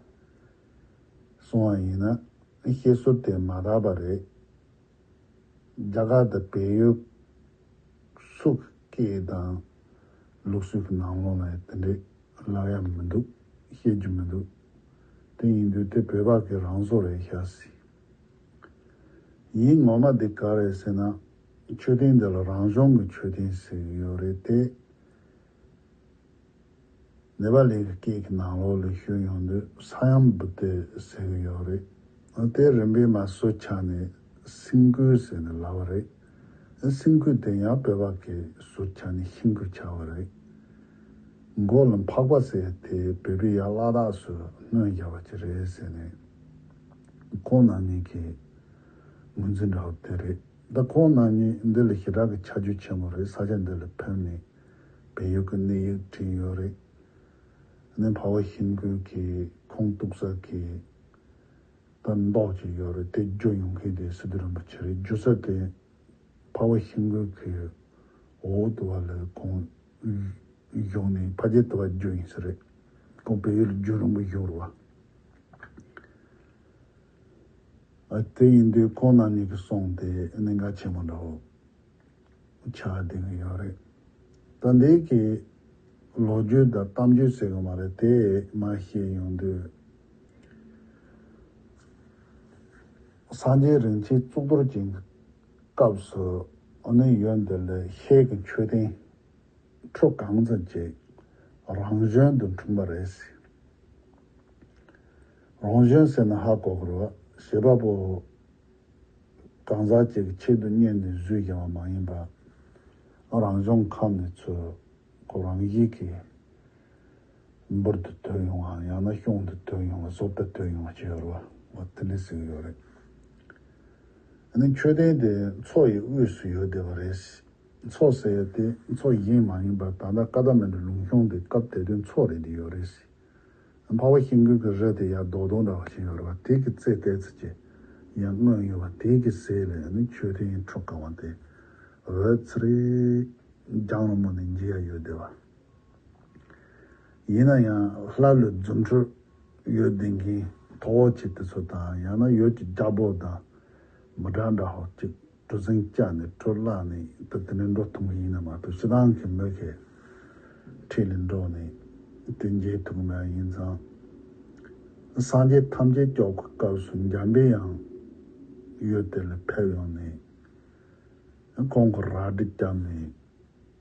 གསུངས་པ་ཡིན་ན་བཤད་སྲོལ་དེ་མ་དག་པ་རེད། རྒྱ་གར་དང་བལ་ཡུལ་སུ་སྐད་དང་ལུགས་སྲོལ་གྱི་ནང་ལོགས་ལ་དེ་འདྲའི་ལབ་ཡ་མི་འདུག་བཤད་རྒྱུ་མི་འདུག་དེ་ཡིན་དུས་དེ་བོད་པ་གི་རང་བཟོ་རེད་ཤག་ཟེར། ཡིན་ངོ་མ་དེ་ག་རེད་ཟེར་ན། མཆོད་རྟེན་འདི་ལ་རང་བྱུང་གི་མཆོད་རྟེན་ཟེར་གྱི་ཡོད་རེད་དེ། ནེ་པ་ལི་གི་སྐད་ཀྱི་ནང་ལོགས་ལ་ཞུས་ཡོང་དུས་ས་ཡམ་བུ་ཏི་ཟེར་གྱི་ཡོད་རེད། དེ་རིམ་པས་མར་ཟུར་ཆག་ནས་སིང་ཀུན་ཟེར་ནས་ལབ་པ་རེད། སིང་ཀུན་དེ་ཡང་བོད་པ་གི་ཟུར་ཆག་ནས་ཤིང་ཀུན་ཆགས་པ་རེད། མགོ་ལ་འཕགས་པ་ཟེར་དེ་བོད་པའི་ཡ་བླ་དྭགས་སུ་སྣོན་བརྒྱབ་པ་ཅིག་རེད་ཟེར་ནས། ཁོང་རྣམ་གཉིས་ཀྱི་ངོས་འཛིན་འདྲ་བོ་དེ་རེད། ད་ཁོང་རྣམ་གཉིས་འདི་ལ་ཞེ་དྲག་གི་ཆ་རྒྱུས་ཆེན་པོ་རེད། ས་ཆ་འདི་ལ་ཕེབས་ནས་བལ་ཡུལ་གྱི་གནས་ཡིག་བྲིས་ཡོད་རེད། ནས་འཕགས་པ་ཤིང་ཀུན་གྱི་ཁོང་གཏུགས་ས་གི་ད་མདོག་ཅིག་ཡོད་རེད། དེ་བརྒྱུད་ཡོང་མཁན་དེ་སི་ཏུ་རིན་པོ་ཆེ་རེད། བརྒྱུད་ས་དེ་འཕགས་པ་ཤིང་ཀུན་གྱི་འོག་ཏུ་བ་ལ་ཁོང་བཞུགས་ནས་ཕ་རྒྱལ་དུ་བ་བརྒྱུད་ཡིན་ས་རེད། ཁོང་བལ་ཡུལ་ལ་རྒྱུན་རིང་པོ་བཞུགས་རེད་བ། ཨ། དེ་ཡིན་དུས་ཁོང་རྣམ་གཉིས་ཀྱི་གསུང་དེ་གནད་འགག་ཆེན་པོ་འདྲ་བོ་ཆགས་བསྡད་ཀྱི་ཡོད་རེད། ད་འདི་གི་ལོ་རྒྱུས་དང་གཏམ་རྒྱུད་ཟེར་གི་མ་རེད། དེ་མར་བཤད་ཡོང་དུས། སངས་རྒྱས་རིན་ཆེན་གཙུག་ཏོར་ཅན་གྱི་སྐབས་སུ་ཨ་ནི་ཡུལ་འདི་ལ་ཤེལ་གྱི་མཆོད་རྟེན་ཁྲི་གང་ཙམ་ཅིག་རང་བཞིན་དུ་འཁྲུངས་པ་རེད་ཟེར། རང་བཞིན་ཟེར་ན་ཧ་གོ་གི་རེད་བ། བྱེད་པ་པོ་གང་ཟག་ཅིག་གི་ཆེད་དུ་གཉེར་ནས་བཟོས་བཞག་པ་མ་ཡིན་པ། རང་བྱུང་ཁམས་ནས་ཚུར་ཁོ་རང་ཡིད་ཀྱིས་འབུར་དུ་ཐོན་ཡོང་བ། ཡང་ན་གཤོང་དུ་ཐོན་ཡོང་བ། བཟོ་ལྟ་ཐོན་ཡོང་བ་ཅིག་ཡོད་རེད་བ། འོ་དེ་འདྲ་ཟེར་གྱི་ཡོད་རེད། ཨ་ནི་མཆོད་རྟེན་དེ་མཚོ་ཡི་དབུས་སུ་ཡོད་བསྡད་པ་རེད། མཚོ་ཟེར་ཡ་དེ་མཚོ་གཞན་མ་ཡིན་པར་ད་ལྟ་ཀ་ཐ་མན་གྲུ་ལུང་གཤོང་དེ་སྐབས་དེ་དུས་མཚོ་རེད་དེ་ཡོད་རེད། འཕགས་པ་ཤིང་ཀུན་གྱི་རི་དེ་ཡར་རྡོག་རྡོག་འདྲ་བ་ཞིག་ཡོད་རེད་བ། དེ་གི་རྩེ་ཏོག་ཙམ་ཅིག་ཡར་མངོན་ཡོད་པ། དེ་གི་ཟེར་ལས་ནི་མཆོད་རྟེན་ཁྲི་གང་བ་དེ་འོད་ཚེ་རིང་རྒྱང་རིང་མོ་ནས་མཇལ་ཡ་ཡོད་བསྡད་པ། ཡིན་ན་ཡང་ལྷ་ལུས་རྫུ་འཕྲུལ་ཡོད་བསྡད་མཁན་ཐོག་ཅིག་དེ་ཚོ་དང་། ཡང་ན་ཡོད་ཀྱི་རྒྱལ་པོ་དང་མི་འདྲ་འདྲ་ཧོ་ཅིག་གྲུ་གཟིངས་བཅག་ནས་ཁྲོ་བརླག་ནས་ད་དེ་ནས་འགྲོ་ཐུབ་མཁན་ཡིན་ན་མ་གཏོགས། སྤྱིར་བཏང་གི་མི་གི་འཁྲིས་ལ་འགྲོ་ནས་དེ་མཇལ་ཐུབ་མཁན་ཡིན་ཙང་། སངས་རྒྱས་ཐམས་ཅད་སྐྱོབ་ཀྱི་སྐབས་སུ་འཇམ་པའི་དབྱངས་ ཡུལ་དེ་ལ་ཕེབས་ཡོང་ནས་ཁོང་གི་རལ་གྲི་བརྒྱབ་ནས།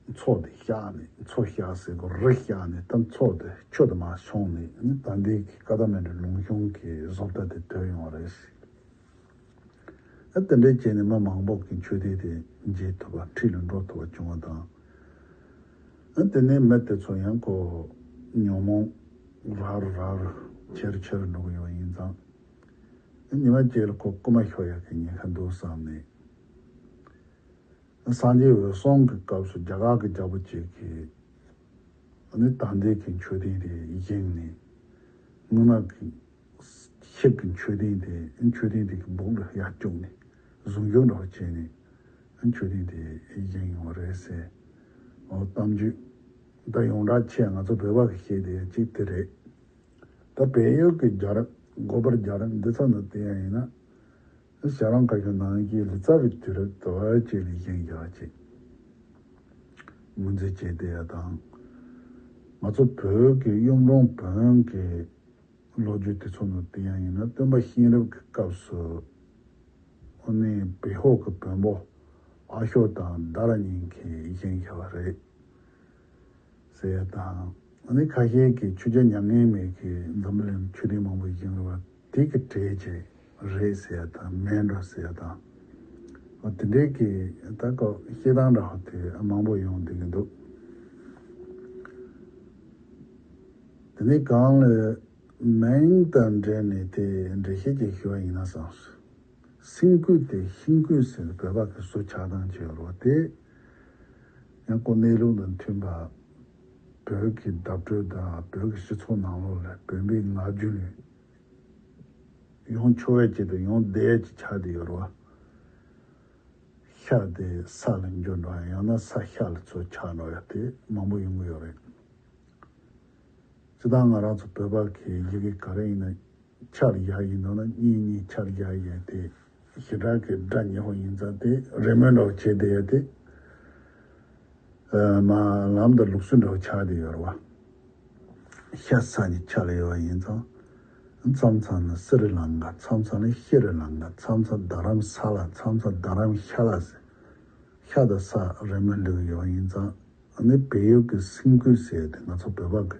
མཚོ་དེ་བཤགས་ནས། མཚོ་བཤགས་ཟེར་གོ། རི་བཤགས་ནས། ད་མཚོ་དེ་ཆུ་དེ་མར་ཕྱུང་ནས། ད་ལྟའི་གི་ཀ་ཐ་མན་ཌུ་ལུང་གཤོང་གི་བཟོ་ལྟ་དེ་ཐོན་ཡོང་བ་རེད་ཟེར། ཨ་དེ་འདྲས་བྱས་ནས་མི་མང་པོ་གིས་མཆོད་རྟེན་དེ་མཇལ་ཐུབ་པ། འཁྲིས་ལ་འགྲོ་ཐུབ་པ་བྱུང་བ་དང་། ཨ་དེ་ནས་མི་དེ་ཚོ་ཡང་ཁོ་ཉོན་མོངས་རགས་རུ་རགས་རུ་ཆེ་རུ་ཆེ་རུ་འགྲོ་གི་ཡོད་ཡིན་ཙང་། ཨ་ཉི་མ་གཅིག་ལ་ཁོ་རྐུ་མ་ཤོར་ཡག་གི་ཉེན་ཁ་འདུག་བསམ་ནས། སངས་རྒྱས་འོད་སྲུང་གི་སྐབས་སུ་རྒྱ་གར་གྱི་རྒྱལ་པོ་གཅིག་གིས་ཨ་ནི་ད་ལྟའི་གི་མཆོད་རྟེན་དེ་བཞེངས་ནས། སྔོན་མ་གི་ཤེལ་གྱི་མཆོད་རྟེན་དེ། མཆོད་རྟེན་དེ་གི་སྦུག་ལ་ཡར་བཅུག་ནས་བཟུང་བཅོས་འདྲ་བོ་བྱས་ནས་མཆོད་རྟེན་དེ་བཞེངས་ཡོང་བ་རེད་ཟེར། འོ་གཏམ་རྒྱུད་ད་ཡོངས་གྲགས་ཆེ། ང་ཚོ་བོད་པ་གི་བཤད་བསྡད་ཡག་གཅིག་དེ་རེད། ད་བལ་ཡུལ་གྱི་རྒྱལ་རབས། འགོ་པ་རྒྱལ་རབས་འདི་ཚོ་ནང་བལྟས་ཡག་ཡིན་ན། ཞལ་རང་བཀའ་བཞིན་ནང་གི་ལི་ཙཱ་བའི་དུས་རབས་དུ་བ་ཅིག་ལ་བཞེངས་བཞག་ཅིག་ངོས་འཛིན་བྱས་བསྡད་ཡག་དང་། ང་ཚོ་བོད་ཀྱི་གཡུང་དྲུང་བོན་གྱི་ལོ་རྒྱུས་དེ་ཚོ་ནང་བལྟས་ཡག་ཡིན་ན། སྟོན་པ་གཤེན་རབ་ཀྱི་སྐབས་སུ་ཨ་ནི་བི་ཧོ་གི་བོན་པོ་ཨ་ཤོ་དང་དྷ་ར་གཉིས་ཀྱིས་བཞེངས་བཞག་པ་རེད། ཟེར་ཡ་དང་། ཨ་ནི་ཁ་ཤས་ཀྱིས་ཆོས་རྒྱལ་མྱ་ངན་མེད་ཀྱིས་འཛམ་བུ་གླིང་མཆོད་རྟེན་མང་པོ་བཞེངས་རེད་བ། དེ་གི་གྲས་ཅིག་རེད་ཟེར་ཡ་དང་། མིན་འགྲོ་ཟེར་ཡ་དང་། ཨ་དེ་འདྲའི་གི་ད་ཀོ་བཤད་སྟངས་འདྲ་བ་དེ་མང་པོ་ཡོང་བསྡད་ཀྱི་འདུག་དེ་ནས་གང་ལ་མིང་དང་འབྲེལ་ནས་དེ་འགྲེལ་བཤད་ཅིག་ཞུ་བ་ཡིན་ན་བསམས། སེང་བཀོད་དེ་ཤིང་བཀོད་ཟེར་ནས་བོད་པ་གི་བཟོ་ཆགས་སྟངས་ཅིག་ཡོད་རེད་བ། དེ་ཡང་ཁོ་གནས་ལུགས་དང་མཐུན་པ། བོད་ཀྱི་བརྡ་སྤྲོད་དང་བོད་ཀྱི་སྤྱི་ཚོགས་ནང་ལོགས་ལ་བོད་པའི་ངག་རྒྱུན་ལ་ཡོང་ཆོག་ཡ་ཅིག་དང་ཡོང་བསྡད་ཡ་ཅིག་ཆགས་བསྡད་ཡོད་རེད་བ། ཤ་དེ་ས་ལ་འགྱུར་འགྲོ་ཡ། ཡང་ན་ས་ཤ་ལ་ཚུར་ཆགས་འགྲོ་ཡ་དེ་མང་པོ་ཡོང་གི་ཡོད་རེད། སྤྱིར་བཏང་ང་རང་ཚོ་བོད་པ་གི་ཡི་གེ་ག་རེ་ཡིན་ན་ཆ་ལ་བཞག་ཡིན་ནོ་ན། གཉིས་གཉིས་ཆ་ལ་བཞག་ཡིན་དེ། ཞེ་དྲག་གི་སྒྲ་ཉེ་བོ་ཡིན་ཙང་དེ་རེ་སྨོན་འདྲ་བོ་བྱས་བསྡད་ཡ་དེ། ཨ་མ་ལམ་དང་ལུགས་སྲོལ་འདྲ་བོ་ཆགས་བསྡད་ཡོད་རེད་བ། ཤ་ས་གཉིས་ཆ་ལ་ཡོད་པ་ཡིན་ཙང་། མཚམས་མཚམས་ན་སི་རི་ལང་ཀ། མཚམས་མཚམས་ན་ཤི་རི་ལང་ཀ། མཚམས་མཚམས་རྡ་རམ་ས་ལ། མཚམས་མཚམས་རྡ་རམ་ཤ་ལ་ཟེར། ཤ་དང་ས་རེ་སྨོན་འདྲ་བོ་ཡོད་པ་ཡིན་ཙང་། ཨ་ནི་བལ་ཡུལ་གྱི་སེང་བཀོད་ཟེར་དེ་ང་ཚོ་བོད་པ་གི་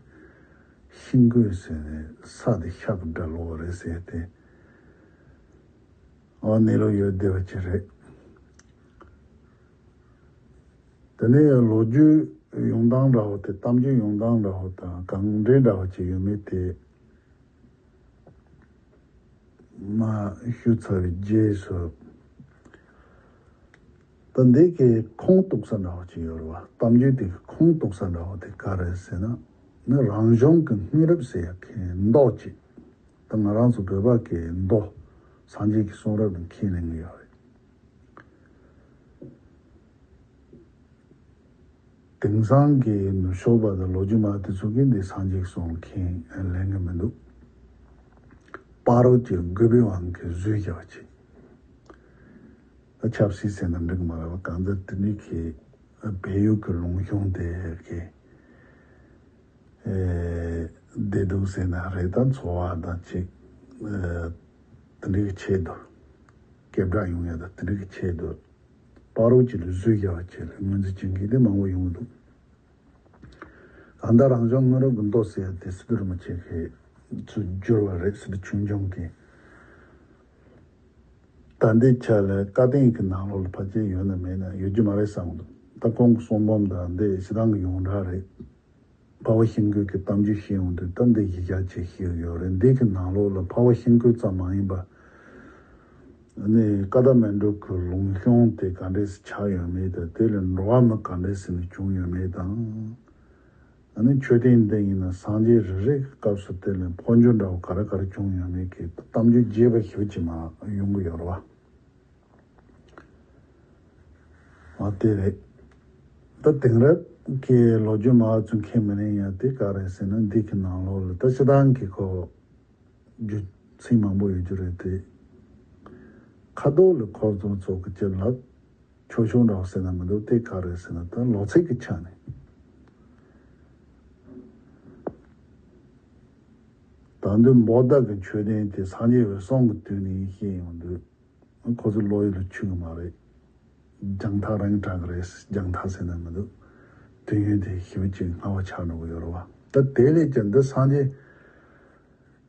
ཤིང་བཀོད་ཟེར་ནས་ས་དེ་ཤ་གི་སྒྲ་ལོག་པ་རེད་ཟེར་ཏེ། ཨོ་གནས་ལུགས་ཡོད་བསྡད་པ་ཅིག་རེད། དེ་ནས་ལོ་རྒྱུས་ཡོང་སྟངས་འདྲ་བོ་དེ། གཏམ་རྒྱུད་ཡོང་སྟངས་འདྲ་བོ་དང་གང་འདྲའི་འདྲ་བ་ཅིག་ཡོད་མེད་དེ། མ་ཞུ་ཚར་བའི་རྗེས་སུ། ད་འདི་གི་ཁུངས་གཏུགས་ས་འདྲ་བོ་ཅིག་ཡོད་རེད་བ། གཏམ་རྒྱུད་དེ་གི་ཁུངས་གཏུགས་ས་འདྲ་བོ་དེ་ག་རེ་ཟེར་ན། ནི་རང་བྱུང་གི་སྔོན་རབས་ཟེར་ཡ་གི་མདོ་ཅིག་ད་ང་རང་ཚོ་བོད་པ་གི་མདོ། སངས་རྒྱས་ཀྱི་གསུང་རབ་ནས་ཁས་ལེན་གྱི་ཡོད་རེད། དེང་སང་གི་ནུབ་ཕྱོགས་པ་དང་ལོ་རྒྱུས་མ་དེ་ཚོ་གིས་འདི་སངས་རྒྱས་གསུང་ཁས་ལེན་གི་མི་འདུག་སྤ་རོ་གི་རྒོད་པའི་དབང་གིས་བཟོས་བཞག་པ་ཅིག་ད་ཆབ་སྲིད་ཟེར་ན་འགྲིག་མ་རེད་བ། གང་ལྟར་དེ་ནི་གི་བལ་ཡུལ་གྱི་ལུང་གཤོང་དེ་གི་ཨེ་བསྡད་འདུག་ཟེར་ན་རེད། ད་འཚོ་བ་དང་ཅིག་ཨེ་དེ་འདྲའི་ཆེད་དུ། སྐད་གྲགས་ཡོང་ཡ་དང་དེ་འདྲའི་ཆེད་དུ། སྤ་རོ་གཅིག་ལ་བཟོས་བཞག་པ་ཅིག་ལ་ངོས་འཛིན་བྱེད་མཁན་དེ་མང་པོ་ཡོང་གི་འདུག་ད་ལྟ་རང་བྱུང་སྔོན་རབས་ཀྱི་མདོ་ཟེར་ཡ་དེ་སི་ཏུ་རིན་པོ་ཆེ་གིས་ཚུར་བསྒྱུར་བ་རེད། སི་ཏུ་ཆོས་འབྱུང་གིས། ད་འདི་ཆ་ལ་བཀའ་བསྟན་གྱི་ནང་ལོགས་ལ་ཕལ་ཆེར་ཡོད་ན་མེད་ན་ཡོད་རྒྱུ་མ་རེད་བསམ་གྱི་འདུག་ད་ཁོང་གི་གསུང་འབུམ་དང་འདི་སྤྱིར་བཏང་གི་ཡོངས་གྲགས་རེད། འཕགས་པ་ཤིང་ཀུན་གྱི་གཏམ་རྒྱུད་བཤད་ཡོང་དུས་ད་འདི་གཞི་རྒྱ་ཆེ་ཤོས་ཡོད་རེད། འདི་གི་ནང་ལོགས་ལ་འཕགས་པ་ཤིང་ཀུན་ཙམ་མ་ཡིན་པ། ནི་ཀ་ཐ་མན་གྲུ་གི་ལུང་གཤོང་དེ་ག་འདྲས་སེ་ཆགས་ཡོད་མེད་དང་། དེ་ལ་འགྲོ་བ་མི་ག་འདྲས་སེ་ནས་བྱུང་ཡོད་མེད་དང་། ཨ་ནི་མཆོད་རྟེན་འདི་ཡིན་ན་སངས་རྒྱས་རེ་རེ་གི་སྐབས་སུ་དེ་ལ་འཕོ་འགྱུར་འདྲ་བོ་ག་རེ་ག་རེ་བྱུང་ཡོད་མེད་ཀྱི་གཏམ་རྒྱུད་རྒྱས་པ་ཞེ་པོ་ཅིག་མར་ཡོང་གི་ཡོད་རེད་བ། ཨ་དེ་རེད། ད་དེང་རབས་ཀྱི་ལོ་རྒྱུས་མང་ཙམ་ཁས་མི་ལེན་ཡ་དེ་ག་རེ་ཟེར་ན། འདི་གི་ནང་ལོགས་ལ་ད་སྤྱིར་བཏང་གི་ཁོ་རྒྱུ་མཚན་མང་པོ་ཡོད་རྒྱུ་རེད་དེ། ཁ་ཐོག་ལ་ཁོ་ཚོ་ཚོ་གི་ཅི་ལབ་ཆོག་ཆོག་འདྲ་བོ་ཟེར་ན་མི་འདུག་དེ་ག་རེ་ཟེར་ན་ད་ལོ་ཚིགས་ཀྱི་ཆ་ནས། ད་དུང་བོ་དྷ་གི་མཆོད་རྟེན་དེ་སངས་རྒྱས་འོད་སྲུང་གི་དུས་ནས་བཤད་ཡོང་དུས། ཁོ་ཚོ་བློ་ཡུལ་ལ་ཆུད་ཀྱི་མ་རེད། རྒྱང་ཐག་རིང་དྲགས་ཀྱི་རེད། རྒྱང་ཐག་ཟེར་ན་མི་འདུག་དུས་ཡུན་དེ་ཞེ་པོ་ཅིག་སྔ་བ་ཆགས་འགྲོ་གི་ཡོད་རེད་བ། ད་དེ་ལས་ཀྱང་འདི་སངས་རྒྱས་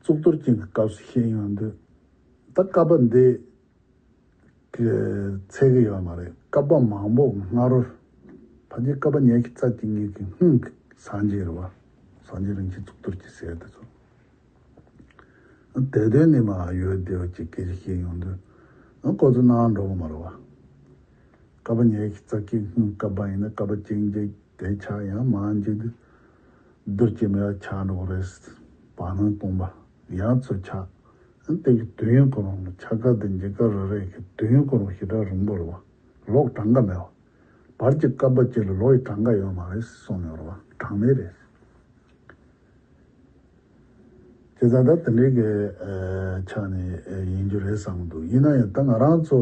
གཙུག་ཏོར་ཅན་གྱི་སྐབས་སུ་བཤད་ཡོང་དུས། ད་བསྐལ་པ་འདི་གི་ཚད་ཀྱི་ཡོད་མ་རེད། བསྐལ་པ་མང་པོ་སྔ་རོལ། ཕལ་ཆེར་བསྐལ་པ་ཉི་ཤུ་རྩ་གཅིག་གཉིས་ཀྱི་སྔོན་གྱི་སངས་རྒྱས་རེད་བ། སངས་རྒྱས་རིན་ཆེན་གཙུག་ཏོར་གྱི་ཟེར་དེ་ཚོ། དེ་དོན་ནི་མ་ཡོད་བདེ་བ་ཅིག་སྐད་ཆ་བཤད་ཡོང་དུས། ཨ་ཁོ་ཚོ་ནང་འགྲོ་གི་མ་རེད་བ། བསྐལ་པ་ཉི་ཤུ་རྩ་གཅིག་སྔོན་བསྐལ་པ་ཡིན་ན་བསྐལ་པ་གཅིག་འཇིག་དེ་ཆགས་ཡང་མ་འཇིག་དུས། རྡུལ་གཅིག་མེད་པ་ཆགས་འགྲོ་གི་རེད། བར་སྣང་སྟོང་པ་ཡང་ཚུར་ཆགས། ཨ་དེ་གི་དུས་ཡུན་ཁོ་རང་ལ་ཆགས་ཁ་དེ་འཇིག་ཁ་རེ་རེ་གི་དུས་ཡུན་ཁོ་རང་ཞེ་དྲག་རིང་པོ་རེད་བ། ལོ་གྲངས་ཀ་མེད་བ། བར་གྱི་བསྐལ་པ་གཅིག་ལ་ལོ་ཡི་གྲངས་ཀ་ཡོད་མ་རེད་གསུངས་ཡོད་རེད་བ། གྲངས་མེད་རེད། བྱས་ཙང་ད་དེ་འདྲའི་གི་ཨ་ཆ་ནས་ཨ་ཡིན་རྒྱུ་རེད་བསམ་གི་འདུག་ཡིན་ན་ཡང་ད་ང་རང་ཚོ་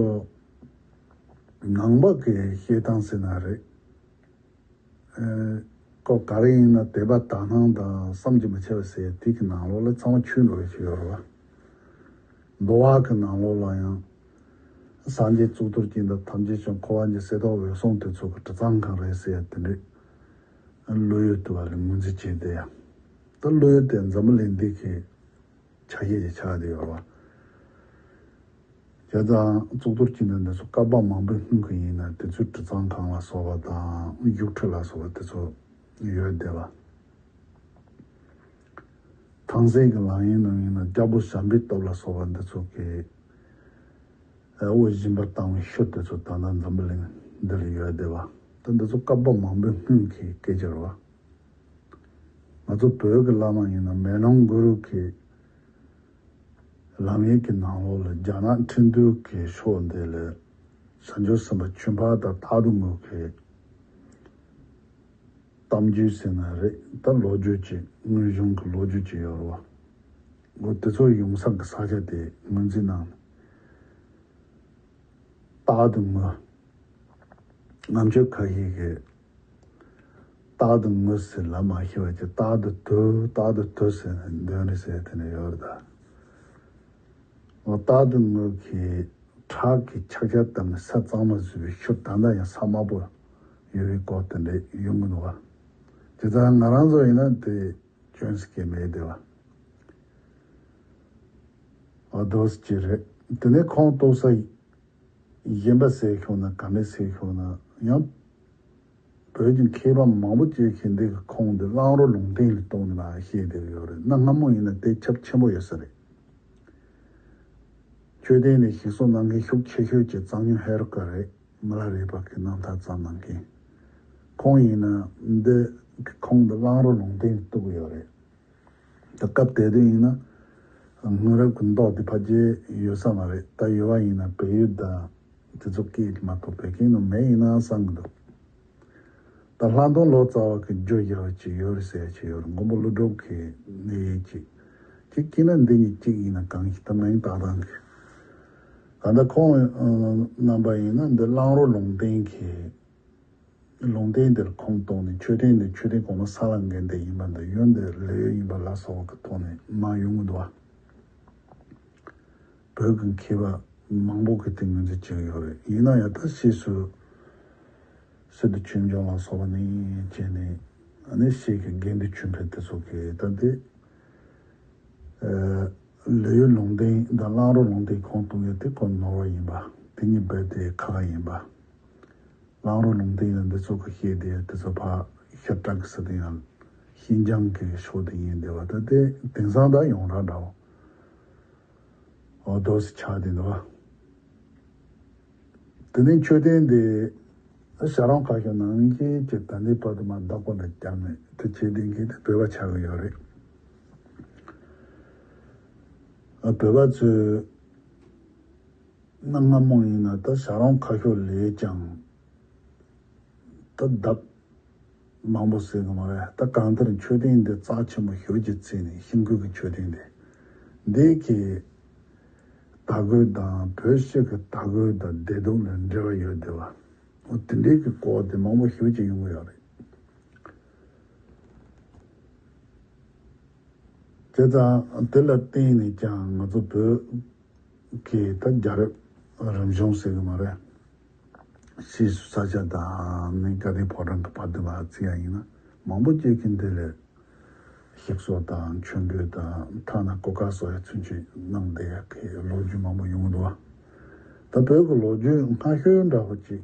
ནང་པ་གི་བཤད་སྟངས་ཟེར་ན་རེད། ཨ་ཁོ་ག་རེ་ཡིན་ན་དད་པ་དག་སྣང་དང་བསམ་གྱིས་མི་ཁྱབ་པ་ཟེར་དེ་གི་ནང་ལོགས་ལ་ཚང་མ་ཆུད་འགྲོ་བའི་ཆེད་ཡོད་རེད་བ། འདུལ་བ་གི་ནང་ལོགས་ལ་ཡང་། སངས་རྒྱས་གཙུག་ཏོར་གྱི་འདི་ཐམས་ཅད་བྱུང་འཁོར་བ་འཇིག་གསེར་ཏོག་འོད་སྲུང་དེ་ཚོ་གི་དྲི་གཙང་ཁང་རེད་ཟེར་ཡ་དེ་འདྲས། བློ་ཡུལ་དུ་བ་ལས་ངོས་འཛིན་བྱས་ཏེ་ཡང་། ད་བློ་ཡུལ་དེ་འཛམ་བུ་གླིང་འདི་གི་ཆ་ཤས་ཀྱི་ཆ་དེ་ཡོད་རེད་བ། བྱས་ཙང་གཙུག་ཏོར་གྱི་འདི་འདི་ཚོ་བསྐལ་པ་མང་པོའི་སྔོན་གྱི་ཡིན་ན་དེ་ཚོའི་དྲི་གཙང་ཁང་ལ་སོགས་པ་དང་བཞུགས་ཁྲི་ལ་སོགས་པ་དེ་ཚོ་ཡོད་བསྡད་པ། ཐང་སན་གྱི་ལམ་ཡིན་ནམ་ཡིན་ན་རྒྱལ་པོ་བྱམས་པའི་སྟོབས་ལ་སོགས་པ་འདི་ཚོ་གི་དབུ་བཞིན་པར་བཏང་བའི་ཤུལ་དེ་ཚོ་ད་ལྟ་འཛམ་བུ་གླིང་འདི་ལ་ཡོད་བསྡད་པ། ད་འདི་ཚོ་བསྐལ་པ་མང་པོའི་སྔོན་གྱི་སྐད་ཆ་རེད་བ། ང་ཚོ་བོད་ཀྱི་བླ་མ་ཡིན་ན་མེ་ལོང་གུ་རུ་གི་ལམ་ཡིག་གི་ནང་ལོགས་ལ་རྒྱ་ནག་ཁྲིན་ཏུའུ་གི་ཕྱོགས་འདི་ལ་བྱང་ཆུབ་སེམས་དཔའ་ཆོས་འཕགས་དང་རྟག་ཏུ་ངུ་གི་གཏམ་རྒྱུད་ཟེར་ན་རེད། ད་ལོ་རྒྱུས་ཅིག་དངོས་བྱུང་གི་ལོ་རྒྱུས་ཅིག་ཡོད་རེད་བ། འོ་དེ་ཚོ་ཡོང་ས་གི་ས་ཆ་དེ་ངོས་འཛིན་གནང་ནས། རྟག་ཏུ་ངུ། ང་ཚོ་ཁ་ཤས་ཀྱིས་རྟག་ཏུ་ངུ་ཟེར་ལབ་མ་ཤེས་པ་ཅིག་རྟག་ཏུ་དུ་རྟག་ཏུ་དུ་ཟེར་ནས་འདོན་རེད་ཟེར་དེ་ནས་ཡོད་རེད་ད། འོ་རྟག་ཏུ་ངུ་གི་ཁྲག་གི་ཆག་ཆག་བཏབ་ནས་ས་གཙང་མ་བཟོས་པའི་ཤུལ་ད་ལྟ་ཡང་ས་དམར་པོ་ཡོད་པའི་སྐོར་དེ་འདྲ་ཡོང་གི་འདུག་བ། དེ་ལྟར་ང་རང་ཚོ་ཡིན་ན་དེ་སྐྱོན་སྐྱེ་མེད་དེ་བ། འོ་དོ་སྐྱེ་རེད། དེ་ནས་ཁོང་གཏོགས་ས་གཞན་པ་ཟེར་ཤོག་ན་ག་འདྲ་ཟེར་ཤོག་ན་ཡང་། བོད་ཀྱི་མཁས་པ་མང་པོ་ཅིག་གིས་འདི་གི་ཁོངས་འདི་གླང་རོ་ལུང་བསྟན་ལ་གཏོགས་ནས་མར་བཤད་བསྡད་ཡོད་རེད། གནའ་སྔ་མོ་ཡིན་ན་དེ་ཁྱབ་ཆེན་པོ་ཡོད་ས་རེད། མཆོད་རྟེན་ནས་ཞིག་གསོ་གནང་མཁན་ཤུགས་ཆེ་ཤོས་ཀྱི་གཙང་སྨྱོན་ཧེ་རུ་ཀ་རེད། མི་ལ་རས་པ་གི་རྣམ་ཐར་བརྩམས་གནང་མཁན། ཁོང་ཡིན་ན་འདི་གི་ཁོངས་འདི་གླང་རོ་ལུང་བསྟན་གཏུགས་ཡོད་རེད། ད་སྐབས་དེ་དུས་ཡིན་ན་སྔོན་རབས་ཀྱི་མདོ་དེ་ཕལ་ཆེར་ཡོད་ས་མ་རེད། ད་ཡོད་པ་ཡིན་ན་བལ་ཡུལ་དང་དེ་ཚོ་སྐད་མ་གཏོགས་བོད་སྐད་ནང་མེད་ཡིན་ན་བསམ་གྱི་འདུག་ད་ལྷག་དོན་ལོ་ཙཱ་བ་གི་བརྗོད་བྱ་བ་ཅིག་ཡོད་རེད་ཟེར་ཡ་ཅིག་ཡོད་རེད། མགོན་པོ་ཀླུ་སྒྲུབ་ཀྱི་གནས་ཡིག་ཅིག་ཅིག་སྐྱིད་ན་འདི་གཉིས་གཅིག་ཡིན་ན་གང་ཞིག་ད་མིང་བཏགས་སྟངས་ཀྱི། གང་ལྟར་ཁོང་རྣམ་པ་ཡིན་ན་འདི་གླང་རོ་ལུང་བསྟན་གྱི། ལུང་བསྟན་འདིར་ཁོང་གཏོགས་ནས་མཆོད་རྟེན་འདི་མཆོད་རྟེན་གོང་མ་ས་ལ་འགེལ་འདི་ཡིན་པ་འདི་ཡོན་ཏན་ལེའུ་ཡིན་པ་ལ་སོགས་པ་གི་ཐོག་ནས་མར་ཡོང་གི་འདུག་བ། བོད་ཀྱི་མཁས་པ་མང་པོ་གིས་དེ་ངོས་འཛིན་བྱེད་ཀྱི་ཡོད་རེད། ཡིན་ན་ཡང་ད་ཕྱིས་སུ་སི་ཏུ་ཆོས་འབྱུང་ལ་སོགས་པ་ནས་བྱས་ནས་ཨ་ནི་ཕྱིས་ཀྱི་དགེ་འདུན་ཆོས་འཕེལ་དེ་ཚོ་གིས་ད་དེ་ལེའུ་ལུང་བསྟན་དང་གླང་རོ་ལུང་བསྟན་ཁོངས་གཏོགས་ཡོད་དེ་ཁོ་ནོར་བ་ཡིན་པ། དེ་གཉིས་རྦད་དེ་ཁ་ཁ་ཡིན་པ། གླང་རོ་ལུང་བསྟན་ཡང་འདི་ཚོ་གི་བཤད་དེ་དེ་ཚོ་ཕར་ཤ་ཁྲག་གི་ས་དེ་ཡང་ཤིན་ཅང་གི་ཕྱོགས་དེ་ཡིན་བསྡད་པ་ད་དེ་དེང་སང་ད་ཡོངས་གྲགས་འདྲ་བོ་འོ་དོ་སི་ཆགས་བསྡད་འདུག་བ། དེ་ནས་མཆོད་རྟེན་དེ་ཤ་རོང་ཁ་ཤོར་ནང་བཞིན་གྱི་ད་ལྟའི་བར་དུ་མ་བདག་པོ་འདྲ་བརྒྱབ་ནས་དེ་བྱེད་བསྡད་མཁན་དེ་བོད་པ་ཆགས་ཀྱི་ཡོད་རེད། ཨ་བོད་པ་ཚོས། གནའ་སྔ་མོ་ཡིན་ན་ད་ཤ་རོང་ཁ་ཤོར་ལས་ཀྱང་ད་ལྡབ་མང་པོ་ཟེར་གི་མ་རེད། ད་གང་ལྟར་མཆོད་རྟེན་འདི་རྩ་ཆེན་པོ་ཞེ་པོ་ཅིག་བརྩིས་ནས་ཤིང་ཀུན་གྱི་མཆོད་རྟེན་འདི་འདི་གི་དར་གོས་དང་བོད་ཕྱི་གི་དར་གོས་དང་བདེ་སྡུག་ལ་འབྲེལ་བ་ཡོད་བསྡད་པ། འོ་དེ་འདྲའི་གི་སྐོར་དེ་མང་པོ་ཞེ་པོ་ཅིག་ཡོང་གི་ཡོད་རེད། བྱས་ཙང་དེ་ལ་བརྟེན་ནས་ཀྱང་ང་ཚོ་བོད་ཀྱི་ད་རྒྱལ་རབས་ རིམ་བྱུང་ཟེར་གི་མ་རེད། ཕྱིས་སུ་ས་སྐྱ་དང་ནི་དགའ་ལྡན་ཕོ་བྲང་གི་བར་དུ་མ་བརྩི་ཡ་ཡིན་ན། མང་པོ་སྐྱེ་མཁན་དེ་ལས་ཞིག་གསོ་དང་མཆོད་འབུལ་དང་ཐ་ན་གོ་སྐབས་སོགས་ཡ་ཚུན་ཆད་གནང་བསྡད་ཡ་གི་ལོ་རྒྱུས་མང་པོ་ཡོང་གི་འདུག་བ། ད་བོད་ཀྱི་ལོ་རྒྱུས་སྔ་ཤོས་འདྲ་བོ་ཅིག་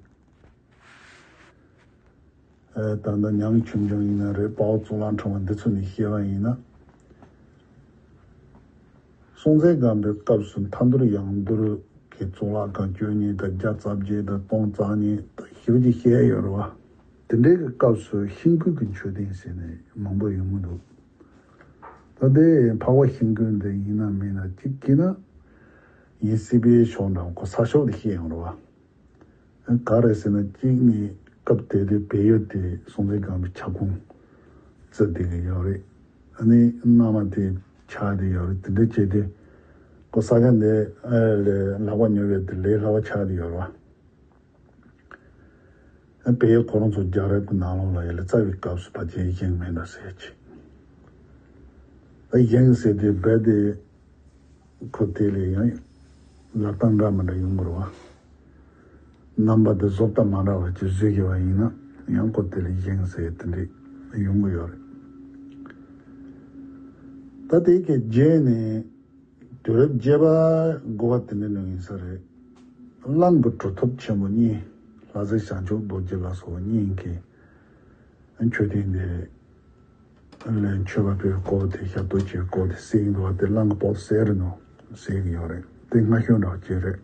ཨེ། ད་ལྟ་ཉང་ཆོས་འབྱུང་ཡིན་ན་རེད། དཔའ་བོ་གཙུག་ལག་ཕྲེང་བ་འདི་ཚོ་ནས་བཤད་པ་ཡིན་ན། སྲོང་བཙན་སྒམ་པོའི་སྐབས་སུ་མཐའ་འདུལ་ཡང་འདུལ་གྱི་གཙུག་ལག་ཁང་བཅུ་གཉིས་དང་བརྒྱ་རྩ་བརྒྱད་དང་སྟོང་རྩ་གཉིས་དང་ཞེ་པོ་ཅིག་བཤད་ཡོད་རེད་བ། དེ་འདྲའི་གི་སྐབས་སུ་ཤིང་ཀུན་གྱི་མཆོད་རྟེན་ཟེར་ནས་མང་པོ་ཡོང་གི་འདུག་ད་དེ་འཕགས་པ་ཤིང་ཀུན་དེ་ཡིན་ན་མིན་ན་གཅིག་གིས་ན་ཡིན་སྲིད་པའི་ཕྱོགས་འདྲ་བོ་ཁོ་ས་ཕྱོགས་དེ་བཤད་ཡོང་རེད་བ། ག་རེ་ཟེར་ན་གཅིག་ནི་སྐབས་དེ་དུས་བལ་ཡུལ་དེ་སྲོང་བཙན་སྒམ་པོའི་ཁྱབ་ཁོངས་བརྩི་བསྡད་ཀྱི་ཡོད་རེད། ཨ་ནི་མནའ་མ་དེ་ཆགས་བསྡད་ཡོད་རེད། དེ་འདྲ་བྱས་ཏེ་ཁོ་ས་ཆ་འདི་ལས་ལག་པ་ཉོ་བའི་དེ་ལས་སླ་བ་ཆགས་བསྡད་ཡོད་རེད་བ། བལ་ཡུལ་ཁོ་རང་ཚོ་རྒྱལ་རབས་ཀྱི་ནང་ལོགས་ལ་ཡ་ལ་རྩ་བའི་སྐབས་སུ་ཕལ་ཆེར་བཞེངས་མེད་འགྲོ་ཟེར་ཅིག་ད་བཞེངས་ཟེར་དུས་རྦད་དེ་ཁོ་དེ་ལས་ཡང་ལབ་སྟངས་འདྲ་མི་འདྲ་ཡོང་གི་རེད་བ། རྣམ་པ་དེ་བཟོ་ལྟ་མ་འདྲ་བ་ཅིག་བཟོས་ཀྱི་བ་ཡིན་ན་ཡང་ཁོ་དེ་ལས་བཞེངས་ཟེར་དེ་འདྲ་ཡོང་གི་ཡོད་རེད། ད་དེ་གི་རྗེས་ནས་དུས་རབས་བརྒྱད་པ་དགུ་པ་དེ་འདྲ་ནང་ཡིན་ས་རེད། གླང་གི་གྲུབ་ཐོབ་ཆེན་པོ་གཉིས། ལྷ་སྲས་བྱང་ཆུབ་རྡོ་རྗེ་ལ་སོགས་པ་གཉིས་ཀྱིས་མཆོད་རྟེན་འདི་ལ་མཆོད་པ་ཕུལ་སྐོར་དེ་ཞབས་ཏོག་བྱེད་སྐོར་དེ་གསན་འདུག་བ། དེ་གླང་གི་པོ་ཏི་གསལ་རེད་འདུག་གསལ་གི་ཡོད་རེད། དེ་སྔ་ཤོས་འདྲ་བ་ཅིག་རེད།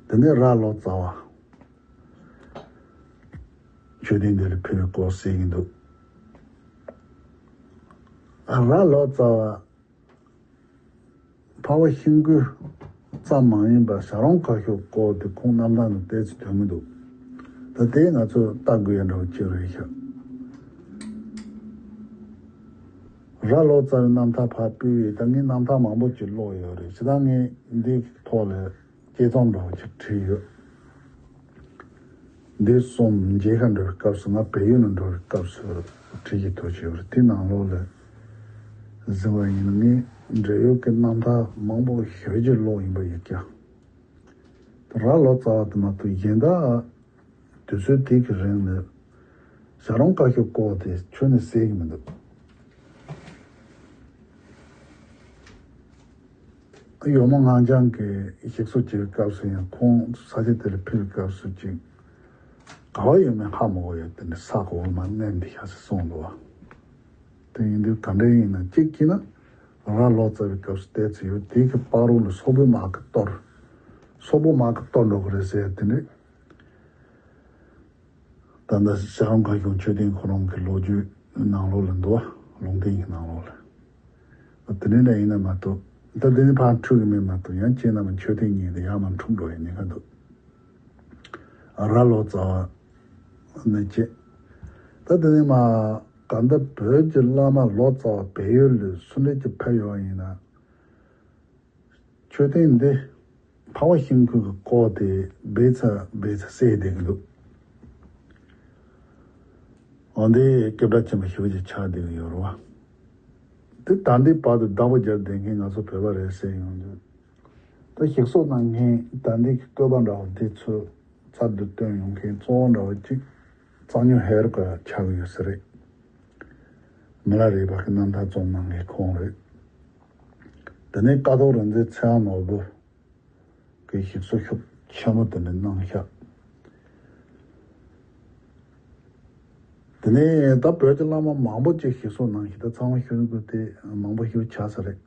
དེ་ནས་རྭ་ལོ་ཙཱ་བ་མཆོད་རྟེན་འདི་ལ་ཕུལ་སྐོར་གསལ་གི་འདུག་རྭ་ལོ་ཙཱ་བ་འཕགས་པ་ཤིང་ཀུན་ཙམ་མ་ཡིན་པར་བྱ་རུང་ཁ་ཤོར་སྐོར་དེ་ཁོང་རྣམ་ཐར་ནང་བལྟས་ཚེ་ཐོན་གི་འདུག་ད་དེ་ང་ཚོས་ལྟ་དགོས་ཡ་འདྲ་བོ་ཅིག་རེད་ཤག་རྭ་ལོ་ཙཱ་བའི་རྣམ་ཐར་ཕར་ཕུལ་བའི་ད་ངས་རྣམ་ཐར་མང་པོ་ཅིག་ཀློག་ཡོད་རེད། བྱས་ཙང་ངས་འདིའི་ཐོག་ལ་དཔྱད་རྩོམ་འདྲ་བོ་ཅིག་བྲིས་ཡོད། འདི་གསུམ་མཇལ་ཁ་འགྲོ་བའི་སྐབས་སུ། ང་བལ་ཡུལ་ལ་འགྲོ་བའི་སྐབས་སུ་བྲིས་ཀྱི་ཐུགས་ཆེ་བར་དེ་ནང་ལོགས་ལ་གཟིགས་པ་ཡིན་ན། ངས་འབྲེལ་ཡོད་ཀྱི་རྣམ་ཐར་མང་པོ་ཞེ་པོ་ཅིག་ཀློག་ཡིན་པ་ཡིན་ཀྱང་། རྭ་ལོ་ཙཱ་བ་དེ་མ་གཏོགས་གཞན་དག་དུས་ཚོད་དེ་གི་རིང་ལ་བྱ་རུང་ཁ་ཤོར་སྐོར་དེ་ཁྱོན་ནས་གསལ་གྱི་མི་འདུག་གཡོག་མོ་ངག་འཆང་གིས་ཞིག་གསོ་བྱེད་པའི་སྐབས་སུ་ཡང་ཁོང་ས་ཆ་དེ་ལ་ཕེབས་པའི་སྐབས་སུ་ཅིག་ག་བ་ཡོད་མེད་ཧ་མ་གོ་ཡ། དེ་ནས་ས་གོ་བ་མར་མནན་བསྡད་ཤག་ཟེར་གསུངས་འདུག་བ། དེ་ཡིན་དུས་ག་འདྲ་ཡིན་ན་གཅིག་བྱས་ན་རྭ་ལོ་ཙཱ་བའི་སྐབས་སུ་བལྟས་ཚེ་ཡོད། དེ་གི་བར་རོ་ལ་སོག་པོའི་དམག་གིས་གཏོར། སོག་པོའི་དམག་གིས་གཏོར་འགྲོ་གི་རེད་ཟེར་ཡ་དེ་འདྲ། ད་ལྟ་བྱ་རུང་ཁ་ཤོར་མཆོད་རྟེན་ཁོ་རང་གི་ལོ་རྒྱུས་ནང་ལོགས་ལ་འདུག་བ། ལུང་བསྟན་གྱི་ནང་ལོགས་ལ། དེ་འདྲ་འདྲ་ཡིན་ན་མ་གཏོགས། ད་དེ་ནི་ཕར་འཁྲུག་གི་མེད་མ་གཏོགས། ཡང་ཁྱེད་རྣམ་པ་མཆོད་རྟེན་ཉིད་དེ་ཡར་མར་འཁྲུག་འགྲོ་ཡ་ཉེན་ཁ་འདུག་རྭ་ལོ་ཙཱ་བ་ནི་བྱས། ད་དེ་ནི་མ་ག་འདྲ་བོད་ཀྱི་བླ་མ་ལོ་ཙཱ་བ་བལ་ཡུལ་ལ་སུ་འདྲ་ཅིག་ཕེབས་ཡོད་པ་ཡིན་ན། མཆོད་རྟེན་འདི་འཕགས་པ་ཤིང་ཀུན་གྱིས་བསྐོར་ཏེ་སྦས་ཚར་སྦས་ཚར་གསལ་བསྡད་ཀྱི་འདུག་འོ་འདི་སྐད་གྲགས་ཆེན་པོ་ཞེ་པོ་ཅིག་ཆགས་བསྡད་ཀྱི་ཡོད་རེད་བ། འདི་ད་ལྟའི་བར་དུ་བདག་པོ་རྒྱབ་བསྡད་མཁན་ང་ཚོ་བོད་པ་རེད་ཟེར་ཡོང་དུས། ད་ཞིག་གསོ་གནང་མཁན་ད་ལྟའི་བཀོད་པ་འདྲ་བོ་འདི་ཚོ་ཚར་དུ་བཏོན་ཡོང་མཁན་གཙོ་བོ་འདྲ་བོ་གཅིག་གཙང་སྨྱོན་ཧེ་རུ་ཀ་ཆགས་ཀྱི་ཡོད་ས་རེད། མི་ལ་རས་པ་གི་རྣམ་ཐར་རྩོམ་གནང་མཁན་ཁོང་རེད། དེ་ནས་ཀཿཐོག་རིག་འཛིན་ཚེ་དབང་ནོར་བུ་གིས་ཞིག་གསོ་ཤུགས་ཆེན་པོ་དེ་འདྲ་གནང་ཤག་དེ་ནས་ད་བོད་ཀྱི་བླ་མ་མང་པོ་ཅིག་ཞིག་གསོ་གནང་ཤག་ད་ཚང་མ་ཞུ་དགོས་དེ་མང་པོ་ཞིག་ཆགས་ས་རེད།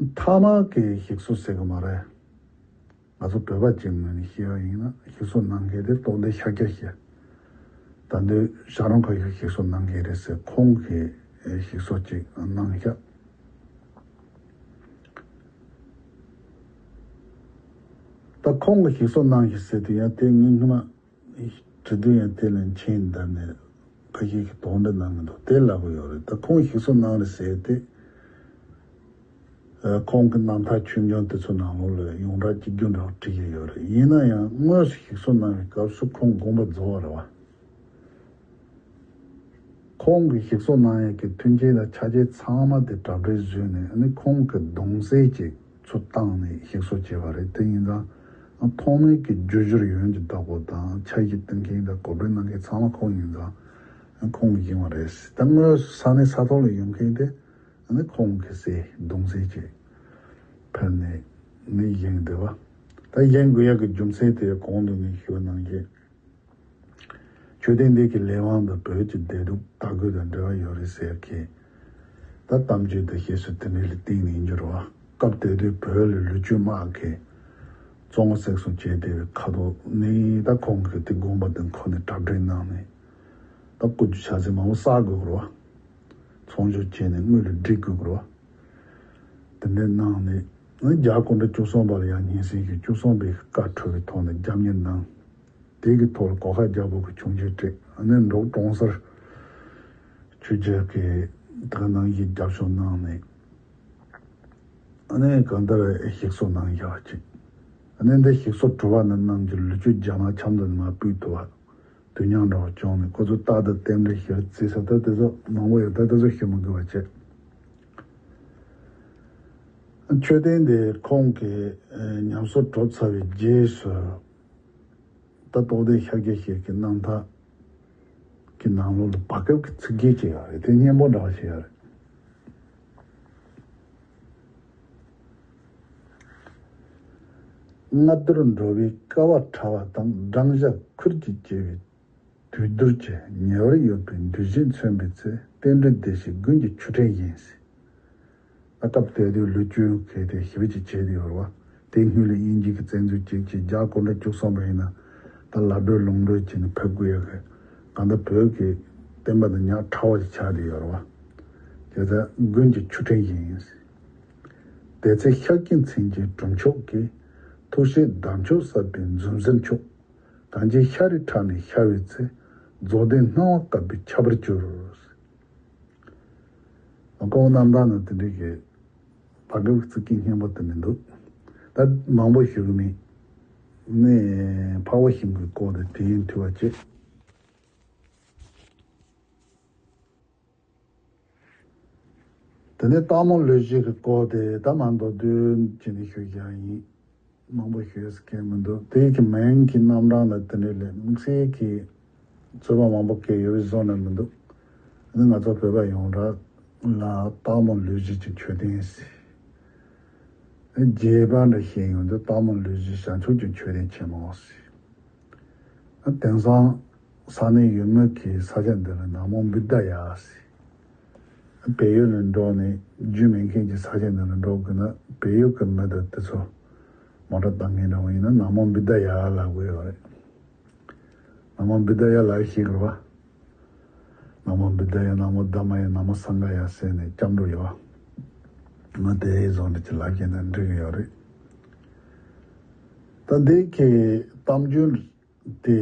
མཐའ་མ་གི་ཞིག་གསོ་ཟེར་གི་མ་རེད། ང་ཚོ་བོད་པ་གཅིག་ངོས་ནས་བཤད་པ་ཡིན་ན་ཞིག་གསོ་གནང་མཁན་དེ་རྟོགས་ལྡན་ཤཱཀྱ་ཞེས། ད་འདི་བྱ་རུང་ཁ་ཤོར་ཞིག་གསོ་གནང་མཁན་རེད་ཟེར། ཁོང་གིས་ཞིག་གསོ་ཅིག་གནང་ཤག་ད་ཁོང་གིས་ཞིག་གསོ་གནང་ཞིག་ཟེར་དུས་ཡང་དེ་ངས་སྔོན་མ་བྲིས་དུས་ཡང་དེ་ལ་མཆན་བཏབ་ནས་ཁ་ཤས་ཀྱིས་དོགས་འདྲི་གནང་གི་འདུག་དེ་ལབ་གི་ཡོད་རེད། ད་ཁོང་ཞིག་གསོ་གནང་རེད་ཟེར་ཏེ། ཁོང་གི་རྣམ་ཐར་ཆོས་འབྱུང་དེ་ཚོ་ནང་ལོགས་ལ་ཡོངས་གྲགས་གཅིག་གྱུར་འདྲ་བོ་བྲིས་ཀྱི་ཡོད་རེད། ཡིན་ན་ཡང་དངོས་སུ་ཞིག་གསོ་གནང་བའི་སྐབས་སུ་ཁོང་དགོངས་པ་རྫོགས་པ་རེད་བ། ཁོང་གིས་ཞིག་གསོ་གནང་ཡས་ཀྱི་མཐུན་རྐྱེན་དང་ཆ་རྐྱེན་ཚང་མ་དེ་གྲ་སྒྲིག་བཟོས་ནས། ཨ་ནི་ཁོང་གི་གདུང་སྲས་ཅིག་ཚུར་བཏང་ནས་ཞིག་གསོ་བྱས་པ་རེད། དེ་ཡིན་ཙང་ ཐོག་མའི་གི་རྒྱུ་སྦྱོར་ཡོན་གྱི་བདག་པོ་དང་ཕྱག་བཞེས་སྟོན་མཁན་དང་གོ་སྒྲིག་གནང་མཁན་ཚང་མ་ཁོང་ཡིན་ཙང་ཁོང་གིས་བཞེངས་པ་རེད། ད་དངོས་ས་གནས་ས་ཐོག་ལ་ཡོད་མཁན་དེ་ཨ་ནི་ཁོང་གི་སྲས་གདུང་སྲས་བཅས་ཕེབས་ནས་ནི་བཞེངས་བསྡད་པ། ད་བཞེངས་དགོས་ཡག་གི་རྒྱུ་མཚན་དེ་གོང་དུ་ངས་ཞུས་པ་ནང་བཞིན། མཆོད་རྟེན་འདི་གི་ལས་དབང་དང་བོད་ཀྱི་བདེ་སྡུག་དར་རྒུད་དང་འབྲེལ་བ་ཡོད་རེད་ཟེར་མཁན། ད་གཏམ་རྒྱུད་དང་བཤད་སྲོལ་དེ་འདྲ་ལ་བརྟེན་ནས་ཡིན་རྒྱུ་རེད་བ། སྐབས་དེ་དུས་བོད་ལ་ལོ་རྒྱུས་དམག་གིས་བཙོན་ཁང་བཙན་བཟུང་བྱས་བསྡད་པའི་ཁ་ཐོག་ནས་ད་ཁོང་གིས་དེ་དགོངས་པ་དང་ཁོ་ནས་གྲ་སྒྲིག་གནང་ནས་ད་སྐུ་རྒྱུ་ཕྱག་མཚན་མང་པོ་བསགས་དགོས་རེད་བ། ཚོང་སྦྱོར་བྱས་ནས་དངུལ་ལ་སྒྲིག་དགོས་རེད་བ། དེ་འདྲ་གནང་ནས་རྒྱལ་བ་སྐུ་ཕྲེང་བཅུ་གསུམ་པ་ལ་ཡང་སྙན་སེང་ཞུས། བཅུ་གསུམ་པས་བཀའ་འཁྲོལ་བའི་ཐོག་ནས་རྒྱབ་གཉེར་གནང་། དེ་གི་ཐོག་ལ་གོ་ཁ་རྒྱག་པོ་གི་ཆུང་ཆུང་སྤྲད། ཨ་ནི་འབྲུག་གྲོང་གསར་ཆོས་རྒྱལ་གྱི་དག་ནང་བཞིན་རྒྱབ་སྐྱོར་གནང་ནས། ཨ་ནི་གང་ལྟར་ཞིག་གསོ་གནང་བཞག་ཅིག་ཨ་ནི་འདི་ཞིག་གསོ་གྲུབ་པ་ནི་རྣམས་ཀྱི་ལོ་རྒྱུས་རྒྱ་ནག་ཆབ་མདོ་ནས་མར་སྤུས་ཐུབ་པ་དུས་མཉམ་འདྲ་བ་བྱུང་ནས་ཁོ་ཚོ་རྟག་ཏུ་རྟེན་འབྲེལ་ཞིག་རྩིས་ས་ད་དེ་ཚོ་མང་པོ་ཡོད། ད་དེ་ཚོ་ཞུ་མི་དགོས་པ་བྱས། མཆོད་རྟེན་འདི་ཁོང་གིས་ཉམས་གསོ་གྲུབ་ཚར་བའི་རྗེས་སུ། ད་རྟོགས་ལྡན་ཤཱཀྱ་ཞིག་གི་རྣམ་ཐར་གྱི་ནང་ལོགས་ལ་བར་སྐབས་ཀྱི་ཚིག་བརྗོད་ཅིག་ཡོད་རེད། དེ་སྙན་པོ་འདྲ་བ་ཞིག་ཡོད་རེད། སྔ་དུར་འགྲོ་བའི་ཀ་བ་ཕྲ་བ་དང་སྦྲང་ཞྭ་ཁུར་གྱིས་བཅད་པའི་དུས་གདུལ་གྱི་ཉེ་བར་ཡོད་པའི་འདུལ་བྱེད་མཚོན་པའི་ཚེ་རྟེན་འབྲེལ་བདེ་ཞིང་དགུན་གྱི་ཆུ་ཕྲན་བཞིན། ད་སྐབས་དེ་དུས་ལོ་རྒྱུས་གལ་ཏེ་ཞིབ་ཅིག་བྱས་ཏེ་ཡོད་རེད་བ། དེ་སྔོན་ལ་དབྱིན་ཇི་གི་བཙན་འཛུལ་ཅིག་བྱས། རྒྱ་སྐུ་ཕྲེང་བཅུ་གསུམ་པ་ཡིན་ན་ད་ལ་སྒྲོལ་ལུང་སྒྲོལ་བྱས་ནས་ཕེབས་དགོས་ཡོད་གི། གང་ལྟར་བོད་ཀྱི་བསྟན་པ་དང་ཉག་ཕྲ་བ་ཞིག་ཆགས་ཏེ་ཡོད་རེད་བ། བྱས་ཙང་དགུན་གྱི་ཆུ་ཕྲན་བཞིན། དེ་ཚེ་ཤཱཀྱའི་མཚན་ཅན་གྲུབ་མཆོག་གིས། ཐུགས་བཞེད་བདག་མཆོག་གསར་པའི་འཛུམ་ཟེར་མཆོག་གངས་ཅན་ཤ་རུས་ཁྲག་ནས་ཤར་བའི་ཚེ། རྫོགས་ལྡན་སྣང་བ་དཀར་པོས་ཁྱབ་པར་གྱུར། ཨ་ཁོང་རྣམ་ཐར་ནང་དེ་འདྲའི་གི་བར་སྐབས་ཀྱི་ཚིག་རྒྱན་སྙན་པོ་དེ་མི་འདུག་ད་མང་པོ་ཞུ་གི་མེད། ནས་འཕགས་པ་ཞིང་གི་སྐོར་དེ་དུས་ཡུན་ཐུང་བ་བྱས། དེ་ནས་སྟག་མོ་ལུས་སྦྱིན་གྱི་སྐོར་དེ་ད་མ་མདོར་བསྡུས་ཅིག་ནས་ཞུ་རྒྱུ་ཡིན། མང་པོ་ཞུས་མཁན་མི་འདུག་དེའི་གི་མིང་གི་རྣམ་གྲངས་ལ་དེ་འདྲའི་ལས་དམིགས་བསལ་གྱི་རྩོད་པ་མང་པོ་སྐྱེས་ཡོད་པའི་བཟོ་འདྲ་མི་འདུག་ཨ་ནི་ང་ཚོ་བོད་པ་ཡོངས་གྲགས་ལ་སྟག་མོ་ལུས་སྦྱིན་གྱི་མཆོད་རྟེན་ཟེར། རྒྱས་པ་འདྲ་བཤད་ཡོང་དུས་སྟག་མོ་ལུས་སྦྱིན་བྱང་ཆུབ་ཀྱི་མཆོད་རྟེན་ཆེན་མོ་ཟེར། དེང་སང་ས་གནས་ཡུལ་དངོས་ཀྱི་ས་ཆ་འདི་ལ་ན་མོ་བུདྡྷ་ཡ་ཟེར། བལ་ཡུལ་ལ་འགྲོ་ནས་རྒྱུས་མེད་མཁན་གྱི་ས་ཆ་འདི་ལ་འགྲོ་དགོས་ན་བལ་ཡུལ་གྱི་མི་དང་དེ་ཚོ་མོ་ཊ་བཏང་མཁན་འདྲ་བོ་ཡིན་ན་ན་མོ་བུདྡྷ་ཡ་ལབ་དགོས་ཡོད་རེད། ན་མོ་བུདྡྷ་ཡ་ལབ་ཤེས་དགོས་པ། ན་མོ་བུདྡྷ་ཡ། ན་མོ་དྷརྨ་ཡ། ན་མོ་སངྒྷ་ཡ་ཟེར་ནས་སྐྱབས་འགྲོ་ཡོད། ང་དེ་བཟོ་འདྲ་ཅིག་ལབ་ཀྱིན་ན་འགྲིག་གི་ཡོད་རེད། ད་འདི་གི་གཏམ་རྒྱུད་དེ་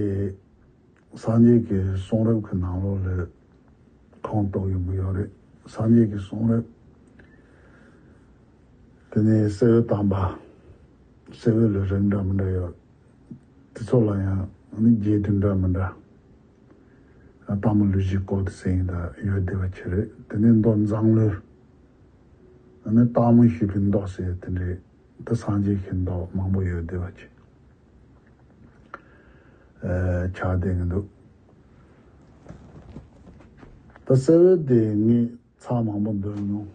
སངས་རྒྱས་ཀྱི་གསུང་རབ་ཀྱི་ནང་ལོགས་ལ་ཁུངས་གཏུགས་ཡོང་གི་ཡོད་རེད། སངས་རྒྱས་ཀྱི་གསུང་རབ། དེ་ནས་གསེར་འོད་དམ་པ། གསེར་འོད་ལ་རིགས་འདྲ་མི་འདྲ་ཡོད། དེ་ཚོ་ལ་ཡང་ནི་རྒྱས་བསྡུས་འདྲ་མི་འདྲ། སྟག་མོ་ལུས་སྦྱིན་སྐོར་དེ་ཟེར་ཡིན་ད་ཡོད་བསྡད་པ་ཅིག་རེད། དེ་ནས་མདོ་མཛངས་བླུན། ཨ་ནི་སྟག་མོས་ཞུས་པའི་མདོ་ཟེར་དེ་འདྲའི་ད་སངས་རྒྱས་ཀྱི་མདོ་མང་པོ་ཡོད་བསྡད་པ་ཅིག་ཨ་ཆགས་བསྡད་ཀྱི་འདུག་ད་གསེར་འོད་དེ་ངས་ཚར་མང་པོ་འདོན་མྱོང་།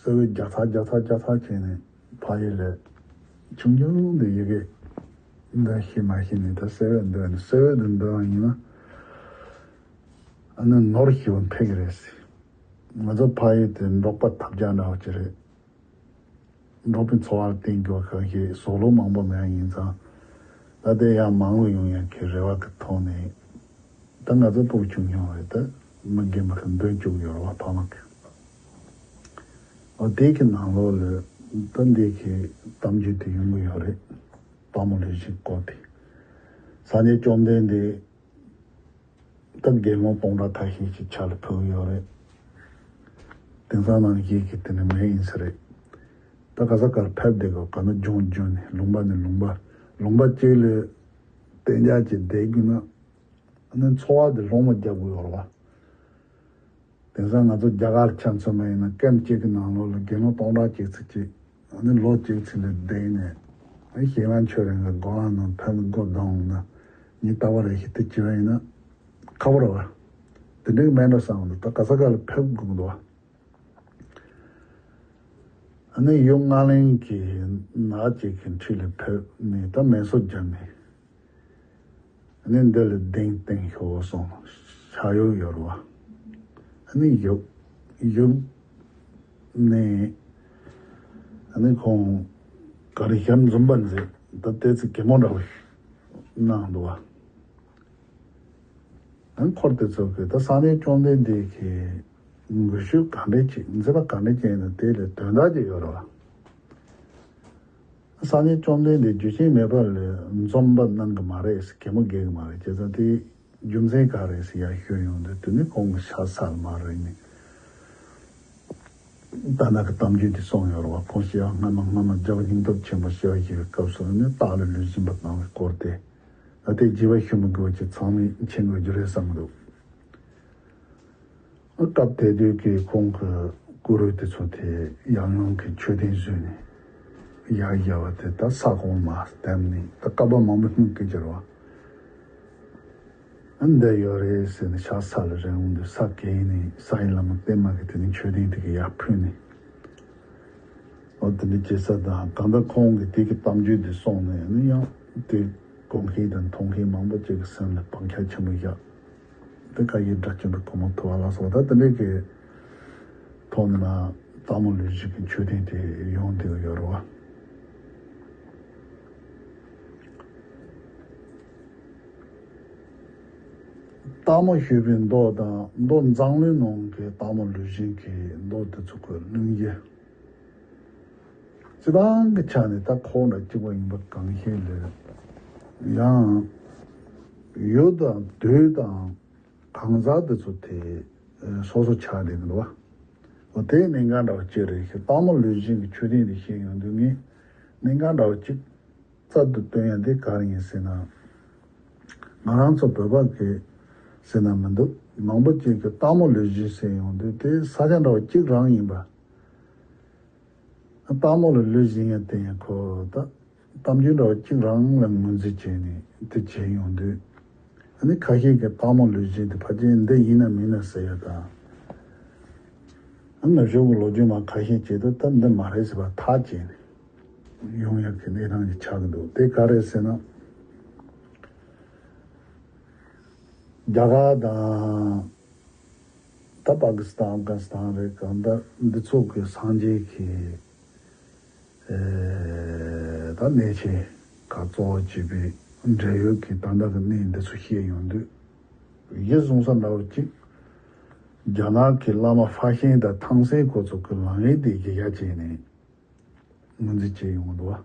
གསེར་འོད་རྒྱག་ཚར་རྒྱག་ཚར་རྒྱག་ཚར་བྱས་ནས་ཕ་ཡུལ་ལ་ཆུང་ཆུང་དུ་ཡི་གེ་འདོན་ཤེས་མ་ཤེས་ནས་ད་གསེར་འོད་འདོན་ནས་གསེར་འོད་དེ་འདོན་པ་ཡིན་ན་ཨ་ནི་ནོར་ཞེ་པོ་འཕེལ་གི་རེད་ཟེར། ང་ཚོ་ཕ་ཡུལ་དེ་འབྲོག་པ་ཐབས་ཆག་འདྲ་བོ་ཅིག་རེད། འབྲོག་པའི་འཚོ་བར་བརྟེན་དགོས་ཁག་ཤས་ཟོག་ལུག་མང་པོ་མེད་ཡ་ཡིན་ཙང་། ད་ལྟའི་ཡང་མང་རུ་ཡོང་ཡ་གི་རེ་བ་གི་ཐོག་ནས། ད་ང་ཚོ་ཕྲུ་གུ་ཆུང་ཆུང་རེད་ད། མི་རྒན་པ་གི་འདོན་བཅུག་ཡོད་རེད་བ་ཕ་མ་གི། འོ་དེ་གི་ནང་ལོགས་ལ་ད་འདི་གི་གཏམ་རྒྱུད་དེ་ཡོང་གི་ཡོད་རེད། སྟག་མོ་ལུས་སྦྱིན་སྐོར་དེ། སངས་རྒྱས་བཅོམ་ལྡན་འདས། ད་དགེ་སློང་སྟོང་ཕྲག་ཁ་ཤས་ཤིག་ཆ་ལ་ཕུལ་ཡོད་རེད། དེང་སང་ནང་བཞིན་གྱི་དེ་ནི་མེད་ཡིན་ས་རེད། ད་ག་ས་གར་ཕེབས་བསྡད་དགོས་ག་ན་ལྗོངས་བརྒྱུད་ནས་ལུང་པ་ནས་ལུང་པ། ལུང་པ་གཅིག་ལ་གཏན་འཇགས་ཀྱི་བསྡད་དགོས་ན་ཨ་ནི་འཚོ་བ་དེ་སློང་མོ་རྒྱག་དགོས་ཡོད་རེད་བ། དེང་སང་ང་ཚོ་རྒྱ་གར་ཆ་མཚོན་པ་ཡིན་ན་ཀེམ་གཅིག་གི་ནང་ལོགས་ལ་དགེ་སློང་སྟོང་ཕྲག་གཅིག་ཙམ་ཅིག་ཨ་ནི་ལོ་གཅིག་ཙམ་ལ་བསྡད་ནས་ ཨ་ནི་ཞིང་ལ་ཆུ་རིང་གི་སྒོ་ལ་ནང་ཕེབས་སྒོ་གདོང་ན་ཉི་ལྟ་བ་རེ་ཞིག་དེ་བྱས་པ་ཡིན་ན་ཁག་པོ་རེད་བ། དེ་འདྲའི་མེད་འགྲོ་བསམ་འདུག་ད་ག་ས་ག་ལ་ཕེབས་དགོས་འདུག་བ། ཨ་ནི་ཡུལ་ལྔ་གླིང་གི་ནགས་ཅིག་གི་འཁྲིས་ལ་ཕེབས་ནས་ད་མེ་སོ་བརྒྱབ་ནས། ཨ་ནི་འདི་ལ་གདན་བཏིང་ཤོག་གསུངས། ཤ་ཡོག་ཡོད་རེད་བ། ཨ་ནི་ཡུག་ཡུག་ནས་ཨ་ནི་ཁོང་ག་རེ་ཞབས་འཛུམ་པ་མཛད། ད་ལྟའི་ཚེ་གད་མོ་འདྲ་བོ་ཞིག་གནང་འདུག་བ། ཨ་ནི་འཁོར་དེ་ཚོ་གིས་ད་སངས་རྒྱས་བཅོམ་ལྡན་འདས་ཀྱི་འགུལ་སྐྱོད་ག་འདྲས་ཅིག་མཛད་པ་ག་འདྲས་ཅིག་ཡིན་ན་དེ་ལ་དོན་དག་ཅིག་ཡོད་རེད་བ། སངས་རྒྱས་བཅོམ་ལྡན་འདས་རྒྱུ་ཆེན་མེད་པ་ལ་འཛུམ་པ་གནང་གི་མ་རེད། གད་མོ་བགད་གི་མ་རེད། བྱས་ཙང་དེའི་རྒྱུ་མཚན་ག་རེ་ཟེར་ཡར་ཞུས་ཡོང་དུས། དེ་ནི་ཁོང་གི་ཤ་ཚ་ལ་མ་རེད་ནི། ད་ནང་གི་གཏམ་རྒྱུད་དེ་གསུངས་ཡོད་རེད་བ། ཁོང་ཤི་ཡ་སྔ་མ་སྔ་མ་རྒྱལ་བ་སྙིང་སྟོབས་ཆེན་པོ་ཤི་ཡ་ཞིག་གི་སྐབས་སུ་ནི་སྟག་ལ་ལུས་སྦྱིན་པ་གནང་བའི་སྐོར་དེ། ད་དེ་བྱས་པ་ཞུ་མི་དགོས་པ་ཅིག་ཚང་མས་མཁྱེན་དགོས་རྒྱུ་རེད་བསམ་གི་འདུག་སྐབས་དེ་དུས་ཀྱི་ཁོང་གི་སྐུ་རུས་དེ་ཚོ་དེ་ཡང་ཡང་གི་མཆོད་རྟེན་བཟོས་ནས་ཡར་བཞག་པ་དེ། ད་ས་གོང་མར་བསྡམས་ནས། ད་བསྐལ་པ་མང་པོའི་སྔོན་གྱི་རེད་བ། ཨ་འདི་ཡོད་རེད་ཟེར་ནས་ཤ་ཚ་ལ་རེ་འོང་དུས། ས་གས་ནས་ས་ཡི་བླ་མ་པདྨ་གི་དེ་ནས་མཆོད་རྟེན་དེ་གི་ཡར་ཕུལ་ནས། འོ་དེ་འདྲ་བྱེད་ས་དང་། གང་ལྟར་ཁོང་གི་དེ་གི་གཏམ་རྒྱུད་འདི་གསུངས་ནས་ནི། ཡང་དེ་གོ་མཁན་དང་མཐོང་མཁན་མང་པོ་ཅིག་གི་སེམས་ལ་བག་ཆགས་ཆེན་པོ་བཞག་དེ་ཁ་ཡི་སྒྲ་གཅན་པའི་གོ་མོ་ཐོ་བ་ལ་སོགས། ད་དེ་འདྲའི་གི་ཐོག་ནས་མར་སྟག་མོ་ལུས་སྦྱིན་གྱི་མཆོད་རྟེན་དེ་ཡོང་བསྡད་ཡོད་རེད་བ། སྟག་མོ་ཞུས་པའི་མདོ་དང་། མདོ་མཛངས་བླུན་ནང་གི་སྟག་མོ་ལུས་སྦྱིན་གྱི་མདོ་དེ་ཚོ་གི་གླེང་གཞི། སྤྱི་བཏང་གི་ཆ་ནས་ད་ཁོ་འདྲ་གཅིག་པ་ཡིན་པ་གང་ཤེས་ལས། ཡང་ཡུལ་དང་དུས་དང་གང་ཟག་དེ་ཚོ་དེ་སོ་སོ་ཆགས་བསྡད་ཀྱི་འདུག་བ། འོ་དེའི་གནད་འགག་འདྲ་བ་ཅིག་རེད་ཤག་སྟག་མོ་ལུས་སྦྱིན་གྱི་མཆོད་རྟེན་དེ་བཤད་ཡོང་དུས། ངས་གནད་འགག་འདྲ་བ་ཅིག་རྩལ་དུ་བཏོན་ཡ་འདི་ག་རེ་ཡིན་ཟེར་ན། ང་རང་ཚོ་བོད་པ་གི་ཟེར་ན་མི་འདུག་མང་པོ་ཅིག་གིས་སྟག་མོ་ལུས་སྦྱིན་ཟེར་ཡོང་དུས། དེ་ས་ཆ་འདྲ་བ་གཅིག་རང་ཡིན་པ། སྟག་མོ་ལ་ལུས་སྦྱིན་ཡ་དེ་ཡང་ཁོ་ད་གཏམ་རྒྱུད་འདྲ་བ་གཅིག་རང་ལ་ངོས་འཛིན་བྱས་ནས་དེ་བྱས་ཡོང་དུས། ཨ་ནི་ཁ་ཤས་ཀྱིས་སྟག་མོ་ལུས་སྦྱིན་དེ་ཕལ་ཆེར་འདི་ཡིན་ན་མིན་ན་ཟེར་ཡ་དང་། ཨ་ནི་ནུབ་ཕྱོགས་ཀྱི་ལོ་རྒྱུས་མ་ཁ་ཤས་བྱས་དུས། ད་འདི་མ་རེད་ཟེར་བ་ཐག་བཅད་ནས་ཡོང་ཡག་གི་གནས་སྟངས་ཅིག་ཆགས་ཀྱི་འདུག་དེ་ག་རེད་ཟེར་ན། རྒྱ་གར་དང་། ད་པ་ཀི་སི་ཐན། ཨབ་གྷ་ནི་སི་ཐན་རེད། གང་ལྟར་འདི་ཚོ་གི་སངས་རྒྱས་ཀྱི་ཨེ་ད་གནས་ཆེན་ཁག་གཙོ་བོ་བྱས་པའི་འབྲེལ་ཡོད་ཀྱི་ད་ལྟ་གི་གནས་འདི་ཚོ་བཤད་ཡོང་དུས། གཞི་བཟུང་ས་འདྲ་བོ་གཅིག་རྒྱ་ནག་གི་བླ་མ་ཧྥ་ཤན་དང་ཐང་སན་ཁོ་ཚོ་གི་ལམ་ཡིག་དེ་གཞི་བཞག་བྱས་ནས་ངོས་འཛིན་བྱས་ཡོང་གི་འདུག་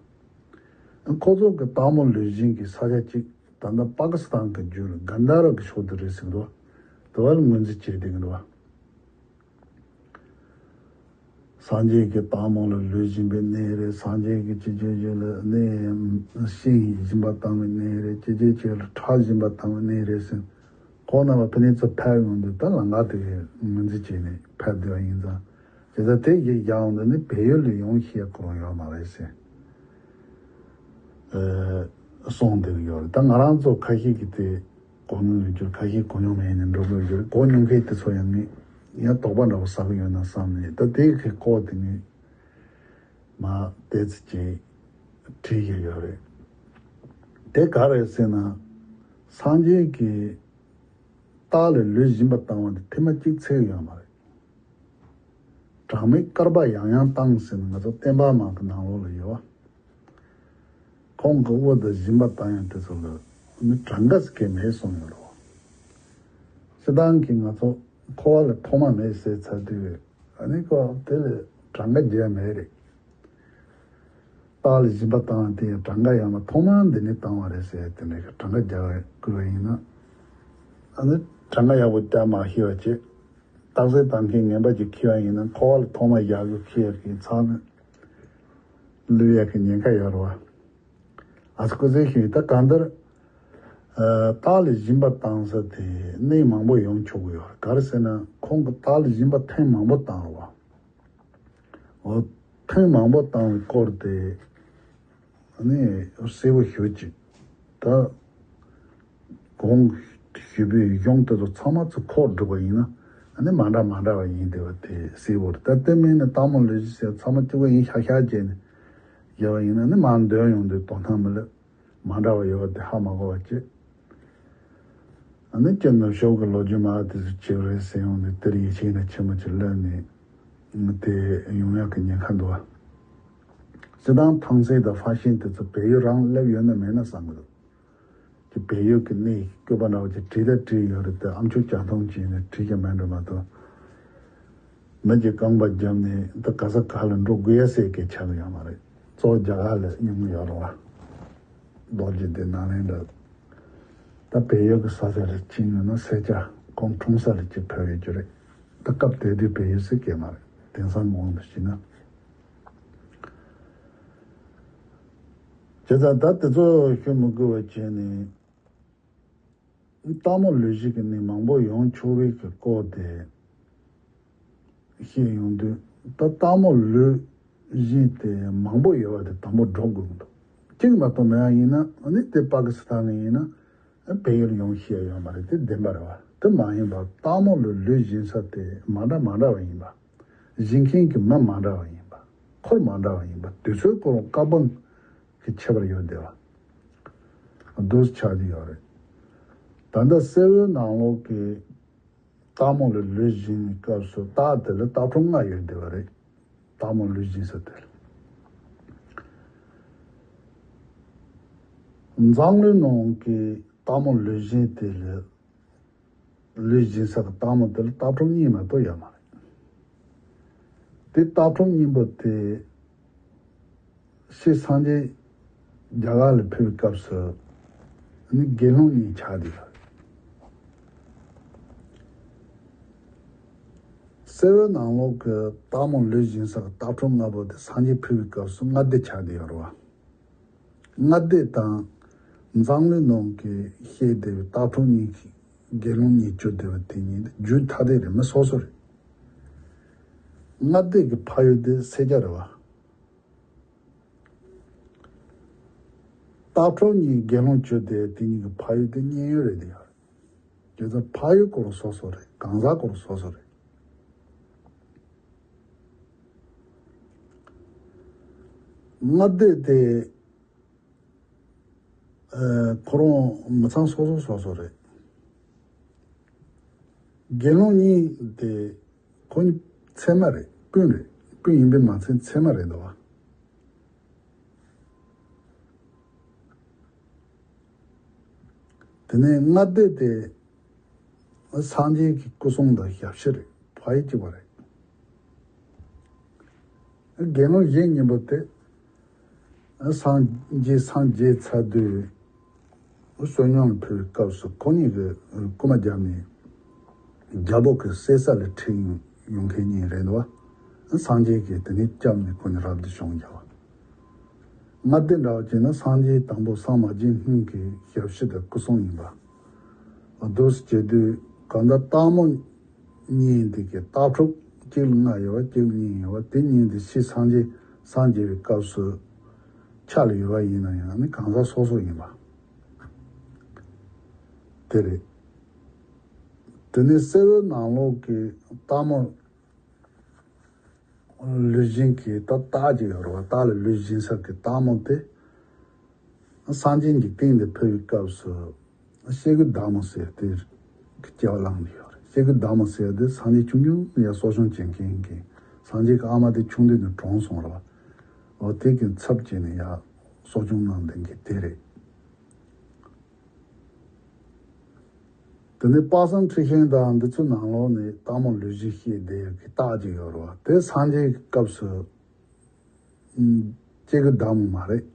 བ། ཁོ་ཚོ་གི་སྟག་མོ་ལུས་སྦྱིན་གྱི་ས་ཆ་གཅིག་ད་ལྟ་པ་ཀི་སི་ཐན་གྱི་རྒྱུད་ལ་གན་དྷ་ར་གི་ཕྱོགས་དེ་རེད་ཟེར་གི་འདུག་བ། དེ་བ་ལ་ངོས་འཛིན་བྱས་བསྡད་ཀྱི་འདུག་བ། སངས་རྒྱས་ཀྱི་སྟག་མོ་ལ་ལུས་སྦྱིན་པའི་གནས་རེད། སངས་རྒྱས་ཀྱི་སྤྱི་ཁྱབ་རྒྱུད་ལ་གནས། ཤིང་སྦྱིན་པ་བཏང་བའི་གནས་རེད། སྤྱི་ཁྱབ་རྒྱུད་ལ་ཁྲག་སྦྱིན་པ་བཏང་བའི་གནས་རེད་ཟེར། ཁོང་རྣམ་པ་ཕ་ནས་ཚུར་ཕེབས་ཡོང་དུས། ད་ལམ་ཁ་དེ་གའི་ངོས་འཛིན་བྱས་ནས་ཕེབས་བསྡད་པ་ཡིན་ཙང་། བྱས་ཙང་དེ་གཞི་བཞག་ཡོང་དུས་ནི་བལ་ཡུལ་ལ་ཡོང་ཤེས་ཁོ་རང་ཡོད་མ་རེད་ཟེར། ཨེ། གསུངས་བསྡད་ཀྱི་ཡོད་རེད། ད་ང་རང་ཚོ་ཁ་ཤས་ཀྱིས་དེ་གོ་མྱོང་ཡོད་རྒྱུ། ཁ་ཤས་གོ་མྱོང་མེད་ནས་འགྲོ་དགོས་ཡོད་རེད། གོ་མྱོང་མཁན་དེ་ཚོ་ཡང་ངས་ཡང་དོགས་པ་འདྲ་བོ་ཟ་གི་ཡོད་ན་བསམ་ནས། ད་དེ་གི་སྐོར་དེ་ངས་མར་ཏོག་ཙམ་ཅིག་བྲིས་ཡོད་ཡོད་རེད། དེ་ག་རེད་ཟེར་ན། སངས་རྒྱས་ཀྱིས་སྟག་ལ་ལུས་སྦྱིན་པ་བཏང་བ་དེ་ཐེངས་མ་གཅིག་ཙམ་ཡོད་མ་རེད། གྲངས་མེད་བསྐལ་པ་ཡང་ཡང་བཏང་ཟེར་ནས་ང་ཚོ་བསྟན་པ་མང་གི་ནང་ལོགས་ལ་ཡོད་བ། ཁོང་གི་དབུ་དང་སྦྱིན་པ་བཏང་ཡང་དེ་ཚོ་ལ་ནི་གྲངས་ཀ་ཟེར་མཁན་མེད་གསུངས་ཡོད་རེད་བ། སྤྱིར་བཏང་གི་ང་ཚོ་འཁོར་བ་ལ་ཐོག་མ་མེད་ཟེར་ཚར་དུས། ཨ་ནི་ཁོ་དེ་ལ་གྲངས་ཀ་རྒྱག་མེད་རེད། སྟག་ལ་སྦྱིན་པ་བཏང་བ་དེ་ཡང་གྲངས་ཀ་ཡག་མ། ཐོག་མར་འདི་ནས་བཏང་བ་རེད་ཟེར་དེ་འདྲའི་གྲངས་ཀ་རྒྱག་དགོས་པ་ཡིན་ན། ཨ་ནི་གྲངས་ཀ་ཡག་པོ་རྒྱག་མ་ཤེས་པ་བྱས། རྟགས་གསལ་བཏང་མཁན་ངན་པ་ཅིག་འཁྱེར་བ་ཡིན་ན། འཁོར་བ་ལ་ཐོག་མ་བཞག་དགོས། འཁྱེར་ཡག་གི་ཚང་མ་བླུག་ཡག་གི་ཉེན་ཁ་ཡོད་རེད་བ། ཨ་ཙི་ཁོ་ཚོས་ཤེས། ད་གང་ལྟར་ཨ་སྟག་ལ་སྦྱིན་པ་བཏང་ས་དེ་གནས་མང་པོ་ཡོང་ཆོག་གི་ཡོད་རེད། ག་རེ་ཟེར་ན། ཁོང་གིས་སྟག་ལ་སྦྱིན་པ་ཐེངས་མང་པོ་བཏང་རེད་བ། འོ། ཐེངས་མང་པོ་བཏང་བའི་སྐོར་དེ་ ནི་གསལ་པོ་ཞུ་ཅིག་ད་གོང་ཞུས་པའི་གཞུང་དེ་ཚོ་ཚང་མ་ཚུར་ཁོག་སྒྲུབ་པ་ཡིན་ན་ཨ་ནི་མ་འདྲ་མ་འདྲ་བ་ཡིན་བསྡད་པ་དེ་གསལ་པོ་རེད། ད་དེ་མིན་ནི་སྟག་མོ་ལུས་ཀྱི་ཟེར་ཚང་མ་གཅིག་པ་ཡིན་ཤག་ཤག་བྱས་ནས་བཞག་པ་ཡིན་ན་ནི་མར་འདོན་ཡོང་དུས་དོན་དག་མི་ལེགས། མ་འདྲ་བ་ཡོད་པ་དེ་ཧ་མ་གོ་བ་བྱེད། ཨ་ནི་ཀྱི་ནུབ་ཕྱོགས་ཀྱི་ལོ་རྒྱུས་མ་དེ་ཚོ་བྱེད་རེད་ཟེར་ཡོང་ནས་དེར་ཡིད་ཆེས་ན་ཆེན་པོ་ཅིག་སླེབས་ནས་དེ་ཡོང་ཡག་གི་ཉེན་ཁ་འདུག་བ། སྤྱིར་བཏང་ཐང་རྩེད་དང་ཧྥ་ཤིན་དེ་ཚོ་བལ་ཡུལ་རང་སླེབས་ཡོད་ན་མེད་ན་བསམ་གི་འདུག་ཀྱི་བལ་ཡུལ་གྱི་གནས་སྐྱོ་པ་འདྲ་བོ་ཅིག་བྲིས་ད་བྲིས་ཡོད་རེད་དེ་ཨ་མཆོག་ཇ་མཐོང་བྱས་ནས་བྲིས་ཀྱང་མེད་འགྲོ་མ་གཏོགས། མི་གྱི་རྐང་པ་བརྒྱབ་ནས་ད་ག་ས་ག་ལ་འགྲོ་དགོས་ཡ་ཟེར་སྐད་ཆ་གི་ཡོད་མ་རེད། གཙོ་བོ་རྒྱ་གར་ལ་སྙུང་གི་ཡོད་རེད་བ། རྡོ་རྗེ་གདན་ནཱ་ལེནྡྲ། ད་བལ་ཡུལ་གྱི་ས་ཆ་ལ་ཕྱིན་ཡོད་ན་སེར་སྐྱ་ཁོང་འཁྲུངས་ས་ལ་ཅིག་ཕེབས་ཡོད་རྒྱུ་རེད། ད་སྐབས་དེ་དུས་བལ་ཡུལ་ཟེར་སྐད་མ་རེད། དེང་སང་དབང་དུ་བྱས་ན། བྱས་ཙང་ད་དེ་ཚོ་ཤོད་མི་དགོས་པ་བྱས་ནས། སྟག་མོ་ལུས་སྦྱིན་གྱི་གནས་མང་པོ་ཡོང་ཆོག་པའི་གི་སྐོར་དེ་བཤད་ཡོང་དུས་ད་སྟག་མོ་ལུས་སྦྱིན་དེ་མང་པོ་ཡོད་པ་དེ་དང་པོ་སྒྲོག་དགོས་ཀྱི་འདུག་གཅིག་མ་གཏོགས་མེད་པ་ཡིན་ན་ཨ་ནི་དེ་པ་ཀི་སི་ཐན་ནས་ཡིན་ན་བལ་ཡུལ་ཡོང་ཤེས་ཡོད་མ་རེད། དེ་བདེན་པ་རེད་བ། དེ་མ་ཡིན་པ་སྟག་མོ་ལུས་ལུས་སྦྱིན་ས་དེ་མ་འདྲ་མ་འདྲ་བ་ཡིན་པ། སྦྱིན་མཁན་གྱི་མི་མ་འདྲ་བ་ཡིན་པ། འཁོར་མ་འདྲ་བ་ཡིན་པ། དུས་ཚོད་ཁོ་རང་སྐབས་བབ་གི་ཁྱད་པར་ཡོད་བསྡད་པ། འདུག་ཆགས་ཀྱི་ཡོད་རེད། ད་ལྟ་གསལ་བོའི་ནང་ལོགས་ཀྱི་སྟག་མོ་ལ་ལུས་སྦྱིན་གྱི་སྐབས་སུ་སྟག་དེ་ལ་སྟག་ཕྲུག་ལྔ་ཡོད་བསྡད་པ་རེད། སྟག་མོ་ལུས་སྦྱིན་ས་དེ་ལ། འཛམ་གླིང་ནང་གི་སྟག་མོ་ལུས་སྦྱིན་དེ་ལ་ལུས་སྦྱིན་ས་གི་སྟག་མོ་དེ་ལ་སྟག་ཕྲུག་གཉིས་མ་གཏོགས་ཡོད་མ་རེད། དེ་སྟག་ཕྲུག་གཉིས་པོ་དེ་ཕྱི་སངས་རྒྱས་རྒྱ་གར་ལ་ཕེབས་པའི་སྐབས་སུ་ནི་དགེ་སློང་གཉིས་ཆགས་བསྡད་ཡོད་རེད། གསལ་བའི་ནང་ལོགས་ཀྱི་སྟག་མོ་ལུས་སྦྱིན་ས་གི་སྟག་ཕྲུག་ལྔ་པོ་དེ་སངས་རྒྱས་ཕེབས་པའི་སྐབས་སུ་ལྔ་སྡེ་ཆགས་བསྡད་ཡོད་རེད་བ། ལྔ་སྡེ་དང་འཛམ་གླིང་ནང་གི་བཤད་བསྡད་པའི་སྟག་ཕྲུག་གཉིས་ཀྱི་དགེ་སློང་གཉིས་བཅུ་བསྡད་པ་དེ་གཉིས་དེ་རྒྱུད་ཐ་དད་རེད། མི་སོ་སོ་རེད། ལྔ་སྡེ་གི་ཕ་ཡུལ་དེ་སེར་སྐྱ་རེད་བ། སྟག་ཕྲུག་གཉིས་དགེ་སློང་བཅུ་བསྡད་དེ་གཉིས་ཀྱི་ཕ་ཡུལ་དེ་མཉན་ཡོད་རེད་དེ་ཡོད་རེད། དེ་ཚོ་ཕ་ཡུལ་སྐོར་སོ་སོ་རེད། གང་ཟག་སྐོར་སོ་སོ་རེད། ལྔ་སྡེ་དེ་ཨ་ཁོ་རང་མི་ཚང་སོ་སོ་སོ་སོ་རེད། དགེ་སློང་གཉིས་དེ་ཁོ་གཉིས་ཚད་མ་རེད། སྤུན་རེད། སྤུན་ཡིན་པས་མ་ཚད་ཚད་མ་རེད་འདུག་བ། དེ་ནས་ལྔ་སྡེ་དེ་སངས་རྒྱས་ཀྱི་སྐུ་སྲུང་དང་ཞབས་ཕྱི་རེད། ཕ་ཡུལ་གཅིག་པ་རེད། དགེ་སློང་གཞན་གཉིས་པོ་དེ་སངས་རྒྱས་སངས་རྒྱས་ཚར་དུས་བསོད་སྙོམས་ལ་ཕེབས་པའི་སྐབས་སུ་ཁོ་གཉིས་ཀྱིས་རྐུན་མ་བརྒྱབ་ནས་རྒྱལ་པོ་གི་བསད་ས་ལ་ཁྲིད་ཡོང་མཁན་གཉིས་རེད་འདུག་བ། སངས་རྒྱས་ཀྱིས་དེ་ནས་བསྐྱབས་ནས་ཁོ་གཉིས་རབ་ཏུ་བྱུང་བཞག་པ། ལྔ་སྡེ་འདྲ་བོ་བྱས་ན་སངས་རྒྱས་དང་པོ་སངས་མ་རྒྱས་སྔོན་གྱི་ཞབས་ཕྱི་དང་སྐུ་སྲུང་ཡིན་པ། འདུག་སེ་བྱེད་དུས་གང་ལྟར་སྟག་མོ་གཉིས་འདི་གའི་སྟག་ཕྲུག་གཅིག་ལ་ལྔ་ཡོད་པ་གཅིག་ལ་གཉིས་ཡོད་པ་དེ་གཉིས་འདི་ཕྱི་སངས་རྒྱས་སངས་རྒྱས་པའི་སྐབས་སུ་ཆ་ལ་ཡོད་པ་ཡིན་ན་ཡང་ནི་གང་ཟག་སོ་སོ་ཡིན་པ་དེ་རེད། དེ་ནས་གསལ་བའི་ནང་ལོགས་ཀྱི་སྟག་མོ་ལུས་སྦྱིན་གྱི་ད་སྟག་ཅིག་ཡོད་རེད་བ། སྟག་ལ་ལུས་སྦྱིན་ས་གི་སྟག་མོ་དེ་སངས་རྒྱས་འཇིག་རྟེན་དུ་ཕེབས་པའི་སྐབས་སུ་སྐྱེ་དགུའི་བདག་མོ་ཟེར་དེ་སྐྱེ་བ་བླངས་ནས་ཡོད་རེད། སྐྱེ་དགུའི་བདག་མོ་ཟེར་དེ་སངས་རྒྱས་ཆུང་ཆུང་ཡ་གསོ་སྐྱོང་བྱེད་མཁན་གྱི་སངས་རྒྱས་ཀྱི་ཨ་མ་དེ་ཆུང་དུས་ནས་གྲོངས་སོང་རེད་བ། འོ་དེ་གི་ཚབ་བྱས་ནས་ཡ་གསོ་སྐྱོང་གནང་མཁན་གྱི་དེ་རེད། དེ་ནས་དཔག་བསམ་འཁྲི་ཤིང་དང་འདི་ཚོའི་ནང་ལོགས་ནས་སྟག་མོ་ལུས་སྦྱིན་བཤད་བསྡད་ཡག་གི་སྟག་ཅིག་ཡོད་རེད་བ། དེ་སངས་རྒྱས་ཀྱི་སྐབས་སུ་ཨུམ། སྐྱེ་དགུའི་བདག་མོ་མ་རེད།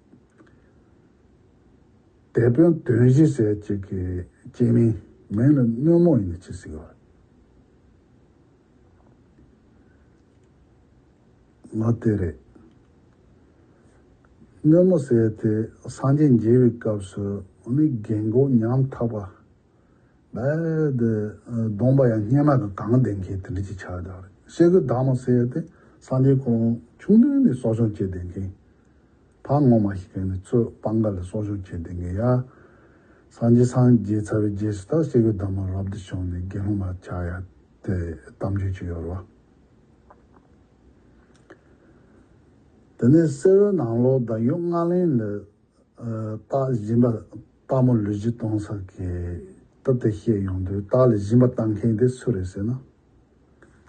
དེད་དཔོན་དོན་གཞི་ཟེར་ཅིག་གི་སྐྱེ་དམན། མིང་ལ་གནོད་མོ་ཡིན་ན་ཅི་ཟེར་བ། ང་དེ་རེད། གནོད་མོ་ཟེར་དེ་སངས་རྒྱས་མཇལ་བའི་སྐབས་སུ་ནི་རྒན་གོག་ཉམ་ཐག་པ། རྦད་དེ་གདོང་པ་ཡང་སྙེ་མ་གིས་གང་བསྡད་མཁན་དེ་འདྲ་ཅིག་ཆགས་ཡོད་རེད། སྐྱེ་དགུའི་བདག་མོ་ཟེར་ཡ་དེ་སངས་རྒྱས་ཁོ་རང་ཆུང་དུས་ནས་གསོ་སྐྱོང་བྱས་བསྡད་མཁན། ཕར་ངོ་མ་ཤེས་མཁན་ནི་ཚོས་སྤང་ཁ་ལ་གསོག་གསོག་བྱས་ཏེ་ངས་ཡ། སངས་རྒྱས་སངས་རྒྱས་ཚར་བའི་རྗེས་སུ་ད་སྐྱེ་དགུའི་བདག་མོ་རབ་ཏུ་བྱུང་ནས་དགེ་སློང་མར་ཆགས་ཡ་དེ་གཏམ་རྒྱུད་ཅིག་ཡོད་རེད་བ། དེ་ནས་གསེར་འོད་ནང་ལོགས་དང་ཡུལ་རྔ་གླིང་ལ། ཨ། སྟག་སྦྱིན་པ་སྟག་མོ་ལུས་སྦྱིན་གཏོང་ས་གི་སྟབས་དེ་བཤད་ཡོང་དུས། སྟག་ལ་སྦྱིན་པ་བཏང་མཁན་དེ་སུ་རེད་ཟེར་ན།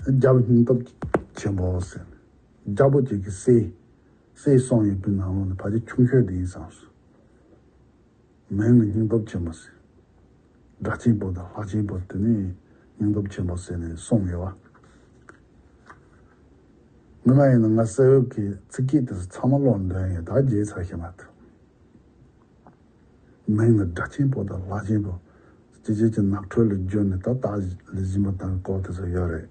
རྒྱལ་པོ་སྙིང་སྟོབས་ཆེན་པོ་ཟེར། རྒྱལ་པོ་གཅིག་གི་སྲས། སྲས་གསུམ་ཡོད་པའི་ནང་ལོགས་ནས་ཕལ་ཆེར་ཆུང་ཤོས་དེ་ཡིན་བསམ་སོང་། མིང་ནི་སྙིང་སྟོབས་ཆེན་པོ་ཟེར། སྒྲ་ཆེན་པོ་དང་ལྷ་ཆེན་པོ། དེ་ནས་སྙིང་སྟོབས་ཆེན་པོ་ཟེར་ནས་གསུམ་ཡོད་བ། སྔོན་མ་ཡིན་ན་ང་གསེར་འོད་ཀྱི་ཚིག་སྐད་དེ་ཚོ་ཚང་མ་ཀློག་འདོན་ཡོད། ད་བརྗེད་ཚར་ཤེས་མ་ཐུབ། མིང་ནི་སྒྲ་ཆེན་པོ་དང་ལྷ་ཆེན་པོ། སྐྱེ་མཆེད་ཀྱི་ནགས་ཁྲོད་ལ་བསྒྱུར་ནས་ད་སྟག་ལ་སྦྱིན་པ་བཏང་གི་སྐོར་དེ་ཚོ་ཡོད་རེད།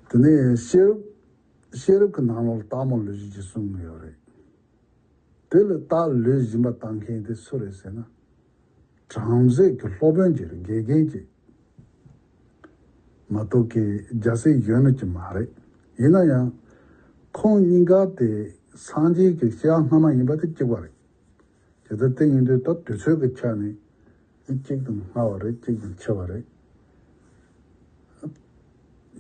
དེ་ནས་ཤེས་རབ། ཤེས་རབ་ཀྱི་ནང་ལོགས་ལ་སྟག་མོ་ལུས་སྦྱིན་གྱི་གསུང་ཡོད་རེད། དེ་ལ་སྟག་ལུས་སྦྱིན་པ་བཏང་མཁན་དེ་སུ་རེད་ཟེར་ན། བྲམ་ཟེ་གི་སློབ་དཔོན་ཅིག་རེད། དགེ་རྒན་ཅིག་མ་གཏོགས་ཀྱི་རྒྱལ་སྲས་གཞོན་ནུ་ཅིག་མ་རེད། ཡིན་ན་ཡང་ཁོང་གཉིས་ཀ་དེ་སངས་རྒྱས་ཀྱི་སྐྱེ་བ་སྔ་མ་ཡིན་པ་དེ་གཅིག་པ་རེད། དེ་ལྟར་དེ་ཡིན་དུས་ད་དུས་ཚོད་ཀྱི་ཆ་ནས་གཅིག་དང་སྔ་བ་རེད། གཅིག་དང་ཕྱི་བ་རེད།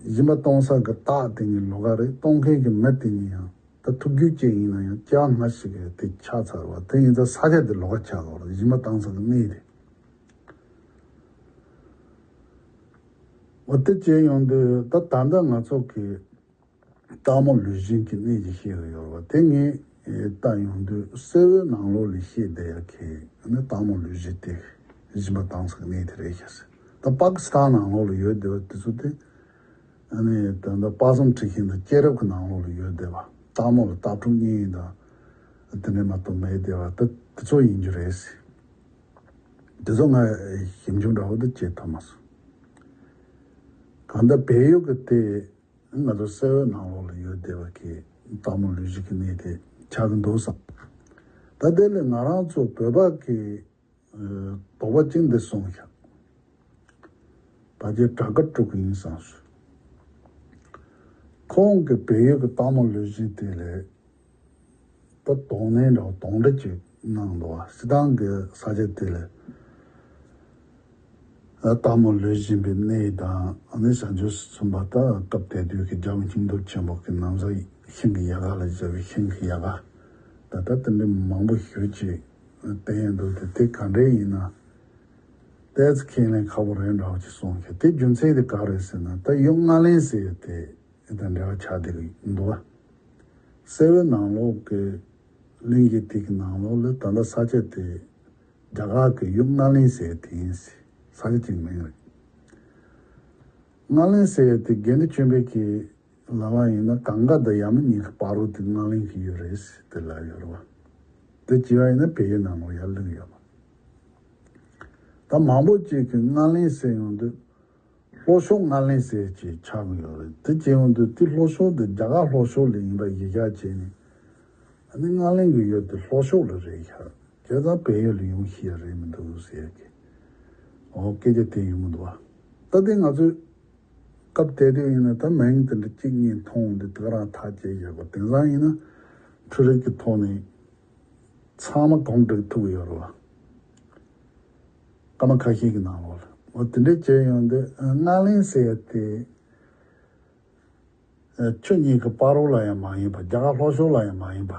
སྦྱིན་པ་གཏོང་ས་གི་སྟག་དེ་གཉིས་ལོགས་ཀ་རེད། གཏོང་མཁན་གྱི་མི་དེ་གཉིས་ཡང་ད་ཐུགས་རྒྱུད་གཅིག་ཡིན་ན་ཡང་སྐྱེ་བ་སྔ་ཕྱི་གི་དེ་ཆགས་ཚར་བ། དེ་ཡིན་ཙང་ས་ཆ་དེ་ལོགས་ཀ་ཆགས་ཡོད་རེད། སྦྱིན་པ་བཏང་ས་གི་གནས་དེ། འོ་དེ་བྱས་ཡོང་དུས་ད་ད་ལྟ་ང་ཚོ་གི་སྟག་མོ་ལུས་སྦྱིན་གྱི་གནས་ཀྱི་བཤད་ཀྱི་ཡོད་རེད་བ། དེ་ངས་ལྟ་ཡོང་དུས་གསེར་འོད་ནང་ལོགས་ལ་བཤད་བསྡད་ཡ་གི་ནི་སྟག་མོ་ལུས་སྦྱིན་དེ་སྦྱིན་པ་བཏང་ས་གི་གནས་དེ་རེད་ཤག་ཟེར། ད་པ་ཀི་སི་ཐན་ནང་ལོགས་ལ་ཡོད་བསྡད་པ་དེ་ཚོ་དེ། ཨ་ནི་ད་ལྟ་དཔག་བསམ་འཁྲི་ཤིང་དང་སྐྱེས་རབས་ཀྱི་ནང་ལོགས་ལ་ཡོད་བསྡད་པ། སྟག་མོ་ལ་སྟག་ཕྲུག་གཉིས་དང་། དེ་འདྲ་མ་གཏོགས་མེད་བསྡད་པ་ད་དེ་ཚོ་ཡིན་རྒྱུ་རེད་ཟེར། དེ་ཚོ་ང་ཞིབ་འཇུག་འདྲ་བོ་དེ་བྱེད་ཐུབ་མ་སོང་། གང་ལྟར་བལ་ཡུལ་གྱི་དེ། ང་ཚོ་གསེར་འོད་ནང་ལོགས་ལ་ཡོད་བསྡད་པ་གི་སྟག་མོ་ལུས་སྦྱིན་གྱི་གནས་དེ་ཆགས་ཀྱི་འདུག་བསམ། ད་དེ་ལས་ང་རང་ཚོ་བོད་པ་གི་ཨ་དོགས་པ་གཅིག་འདི་གསུངས་ཤག། ཕལ་ཆེར་དྲག་ག་དཀྲུག་གི་ཡིན་བསམ་སོང་། ཁོང་གི་བལ་ཡུལ་གྱི་སྟག་མོ་ལུས་སྦྱིན་དེ་ལས་ད་དོགས་གནས་འདྲ་བོ་དོགས་འདྲི་ཅིག་གནང་འདུག་བ། སྤྱིར་བཏང་གི་ས་ཆ་དེ་ལ་སྟག་མོ་ལུས་སྦྱིན་པའི་གནས་དང་། ཨ་ནི་བྱང་ཆུབ་སེམས་དཔའ་ད་སྐབས་དེ་དུས་ཀྱི་རྒྱལ་བ་སྙིང་སྟོབས་ཆེན་པོ་གི་ན་བཟའ་ཤིང་གི་ཡལ་ག་ལ་བཞག་པའི་ཤིང་གི་ཡལ་ག་ད་ལྟ་དེ་འདྲའི་མང་པོ་ཞེ་ཅིག་བསྟན་ཡ་འདུག་སྟེ། དེ་ག་འདྲས་ཡིན་ན་ཏོག་ཙམ་ཁས་ལེན་ཁག་པོ་རེད་འདྲ་བོ་ཅིག་གསུངས་ཤག། དེ་རྒྱུ་མཚན་དེ་ག་རེད་ཟེར་ན། ད་ཡུལ་རྔ་གླིང་ཟེར་ཡ་དེ་དང་འབྲེལ་བ་ཆགས་བསྡད་ཀྱི་འདུག་བ། གསེར་འོད་ནང་ལོགས་ཀྱི་གླིང་གི་དེ་གི་ནང་ལོགས་ལ་ད་ལྟ་ས་ཆ་དེ་རྒྱ་གར་གྱི་ཡུལ་རྔ་གླིང་ཟེར་དེ་ཡིན་ཟེར། ས་ཆ་གཅིག་མིང་རེད། རྔ་གླིང་ཟེར་དེ་དགེ་འདུན་ཆོས་འཕེལ་གྱིས་ལབ་པ་ཡིན་ན་གངྒཱ་དང་ཡ་མུ་ནའི་གི་བར་རོ་དེ་རྔ་གླིང་གི་ཡུལ་རེད་ཟེར་དེ་ལབ་ཡོད་རེད་བ། དེ་བྱས་པ་ཡིན་ན་བལ་ཡུལ་ནང་ལོགས་ཡར་ལུས་ཡོད་པ། ད་མང་པོ་ཅིག་གིས་རྔ་གླིང་ཟེར་ཡོང་དུས། ལྷོ་ཕྱོགས་རྔ་གླིང་ཟེར་ཅིག་ཆགས་ཀྱི་ཡོད་རེད། དེ་བྱས་ཡོང་དུས་དེ་ལྷོ་ཕྱོགས་དེ་རྒྱ་གར་ལྷོ་ཕྱོགས་ལ་ཡིན་པ་གཞི་བཞག་བྱས་ནས། ཨ་ནི་རྔ་གླིང་གི་ཡུལ་དེ་ལྷོ་ཕྱོགས་ལ་རེད་ཤག། བྱས་ཙང་བལ་ཡུལ་ལ་ཡོང་ཤེས་ཡ་རེད་མི་འདུག་ཟེར་གི། འོ་སྐད་ཆ་དེ་ཡོང་གི་འདུག་བ། ད་དེ་ང་ཚོས་སྐབས་དེ་དུས་ཡིན་ན་ད་མིང་དེ་འདྲ་གཅིག་གཉིས་མཐོང་དུས་དེ་ག་རང་ཐག་བཅད་བཞག་གོ། དེང་སང་ཡིན་ན་འཕྲུལ་རིག་གི་ཐོག་ནས། ཚང་མ་གོང་སྒྲིག་ཐུབ་ཡོད་རེད་བ། སྐར་མ་ཁ་ཤས་ཀྱི་ནང་ལོགས་ལ། འོ་དེ་འདྲས་བྱས་ཡོང་དུས་རྔ་གླིང་ཟེར་ཡ་དེ། ཆུ་གཉིས་ཀྱི་བར་རོ་ལ་ཡང་མ་ཡིན་པ། རྒྱ་གར་ལྷོ་ཕྱོགས་ལ་ཡང་མ་ཡིན་པ།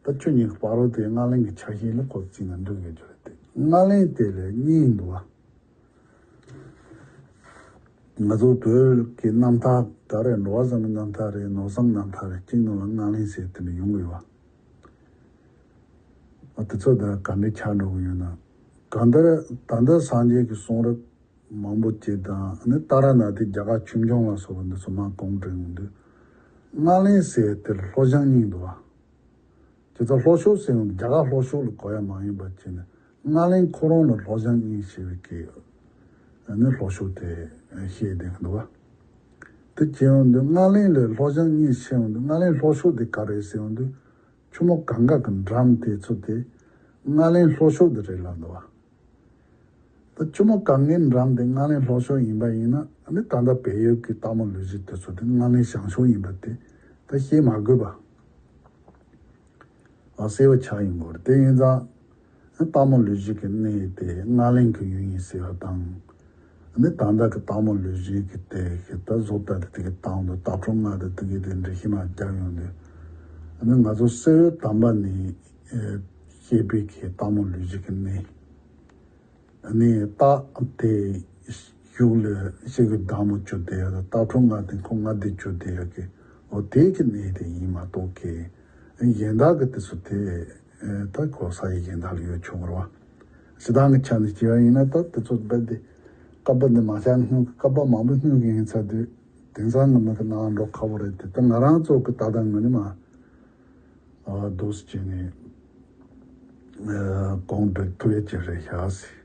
ད་ཆུ་གཉིས་ཀྱི་བར་རོ་དེ་རྔ་གླིང་གི་ཆ་ཤས་ལ་ཁོ་བརྩིས་ན་འགྲིག་ཡོད་རྒྱུ་རེད་དེ། རྔ་གླིང་དེ་ལ་གཉིས་འདུག་བ། ང་ཚོ་བོད་ཀྱི་རྣམ་ཐར་ག་རེ། འགྲོ་བ་བཟང་པོའི་རྣམ་ཐར་རེད། ནོར་བཟང་རྣམ་ཐར་རེད། གཅིག་ནང་ལ་རྔ་གླིང་ཟེར་དེ་འདྲ་ཡོང་གི་ཡོད་བ། ཨ་དེ་ཚོ་ད་ག་འདྲ་ཆགས་འགྲོ་གི་ཡོད་ན། གང་ལྟར་ད་ལྟ་སངས་རྒྱས་ཀྱི་གསུང་རབ་མང་པོ་ཅིག་དང་། ཨ་ནི་ཏཱ་ར་ནཱ་ཐའི་རྒྱ་གར་ཆོས་འབྱུང་ལ་སོགས་པ་འདི་ཚོ་མར་གོང་དྲངས་ཡོང་དུས། རྔ་གླིང་ཟེར་དེ་ལ་ལྷོ་བྱང་གཉིས་འདུག་བ། དེ་ཚོ་ལྷོ་ཕྱོགས་ཟེར་ཡང་རྒྱ་གར་ལྷོ་ཕྱོགས་ལ་གོ་ཡ་མ་ཡིན་པ་བྱས་ནས། རྔ་གླིང་ཁོ་རང་ལ་ལྷོ་བྱང་གཉིས་ཞེས་པའི་གི་ནི་ལྷོ་ཕྱོགས་དེ་བཤད་བསྡད་ཀྱི་འདུག་བ། དེ་བྱས་ཡོང་དུས་རྔ་གླིང་ལ་ལྷོ་བྱང་གཉིས་ཕྱེ་ཡོང་དུས། རྔ་གླིང་ལྷོ་ཕྱོགས་དེ་ག་རེ་ཟེར་ཡོང་དུས། ཆུ་མོ་གངྒཱ་གི་འགྲམ་དེ་ཚོ་དེ་རྔ་གླིང་ལྷོ་ཕྱོགས་དེ་རེད་ལབ་འདུག་བ། ད་ཆུ་མོ་གངྒཱའི་འགྲམ་དེ་རྔ་གླིང་ལྷོ་ཕྱོགས་ཡིན་པ་ཡིན་ན། ཨ་ནི་ད་ལྟ་བལ་ཡུལ་གྱི་སྟག་མོ་ལུས་སྦྱིན་དེ་ཚོ་དེ་རྔ་གླིང་བྱང་ཕྱོགས་ཡིན་པ་དེ་ ད་ཤེས་མ་དགོས་པ། ཨ་གསལ་བོ་ཆགས་ཡོང་གི་རེད། དེ་ཡིན་ཙང་། སྟག་མོ་ལུས་སྦྱིན་གྱི་གནས་དེ་རྔ་གླིང་གི་ཡུལ་ཡིན་ཟེར་བ་དང་། ཨ་ནི་ད་ལྟ་གི་སྟག་མོ་ལུས་སྦྱིན་གྱི་དེ་གི་ད་བཟོ་ལྟ་དེ་དེ་གི་སྟེང་དུ་སྟག་ཁྲོམ་ལྔ་དེ་དེ་གི་དེ་འདྲ་ཤི་མ་རྒྱག་ཡོང་དུས། ཨ་ནི་ང་ཚོ་གསེར་འོད་དམ་པ་ནས་ཨེ་བཤད་པའི་གི་སྟག་མོ་ལུས་སྦྱིན་གྱི་གནས། ཨ་ནི་སྟག་དེ་གཞུག་ལ་གཤེད་ཀྱི་བདག་མོ་བཅུ་དེ་ཡ་དང་སྟག་ཁྲོམ་ལྔ་དེ་ཁོ་ལྔ་དེ་བཅུ་དེ་ཡ་གི། འོ་དེ་གི་གནས་དེ་ཡིན་མ་གཏོགས་གི། གཞན་དག་གི་དེ་ཚོ་དེ་ད་གོ་ས་ཡི་གཞན་དག་ལ་ཡོད་ཆོག་གི་རེད་བ། སྤྱིར་བཏང་གི་ཆ་ནས་བྱས་པ་ཡིན་ན་ད་དེ་ཚོ་རྦད་དེ་ཀ་པ་འདི་མ་ཆགས་སྔོན་གི་ཀ་པ་མང་པོ་སྔོན་གི་ཡིན་ཚར་དུས། དེང་སང་ང་མི་གི་ནང་འགྲོ་ཁག་པོ་རེད་དེ། ད་ང་རང་ཚོ་གི་ད་ལྟ་ངོས་ནས་མ་འདུག་སེ་བྱས་ནས་གོང་འགྲོ་ཐུབ་ཡ་ཅིག་རེད་ཤག་ཟེར།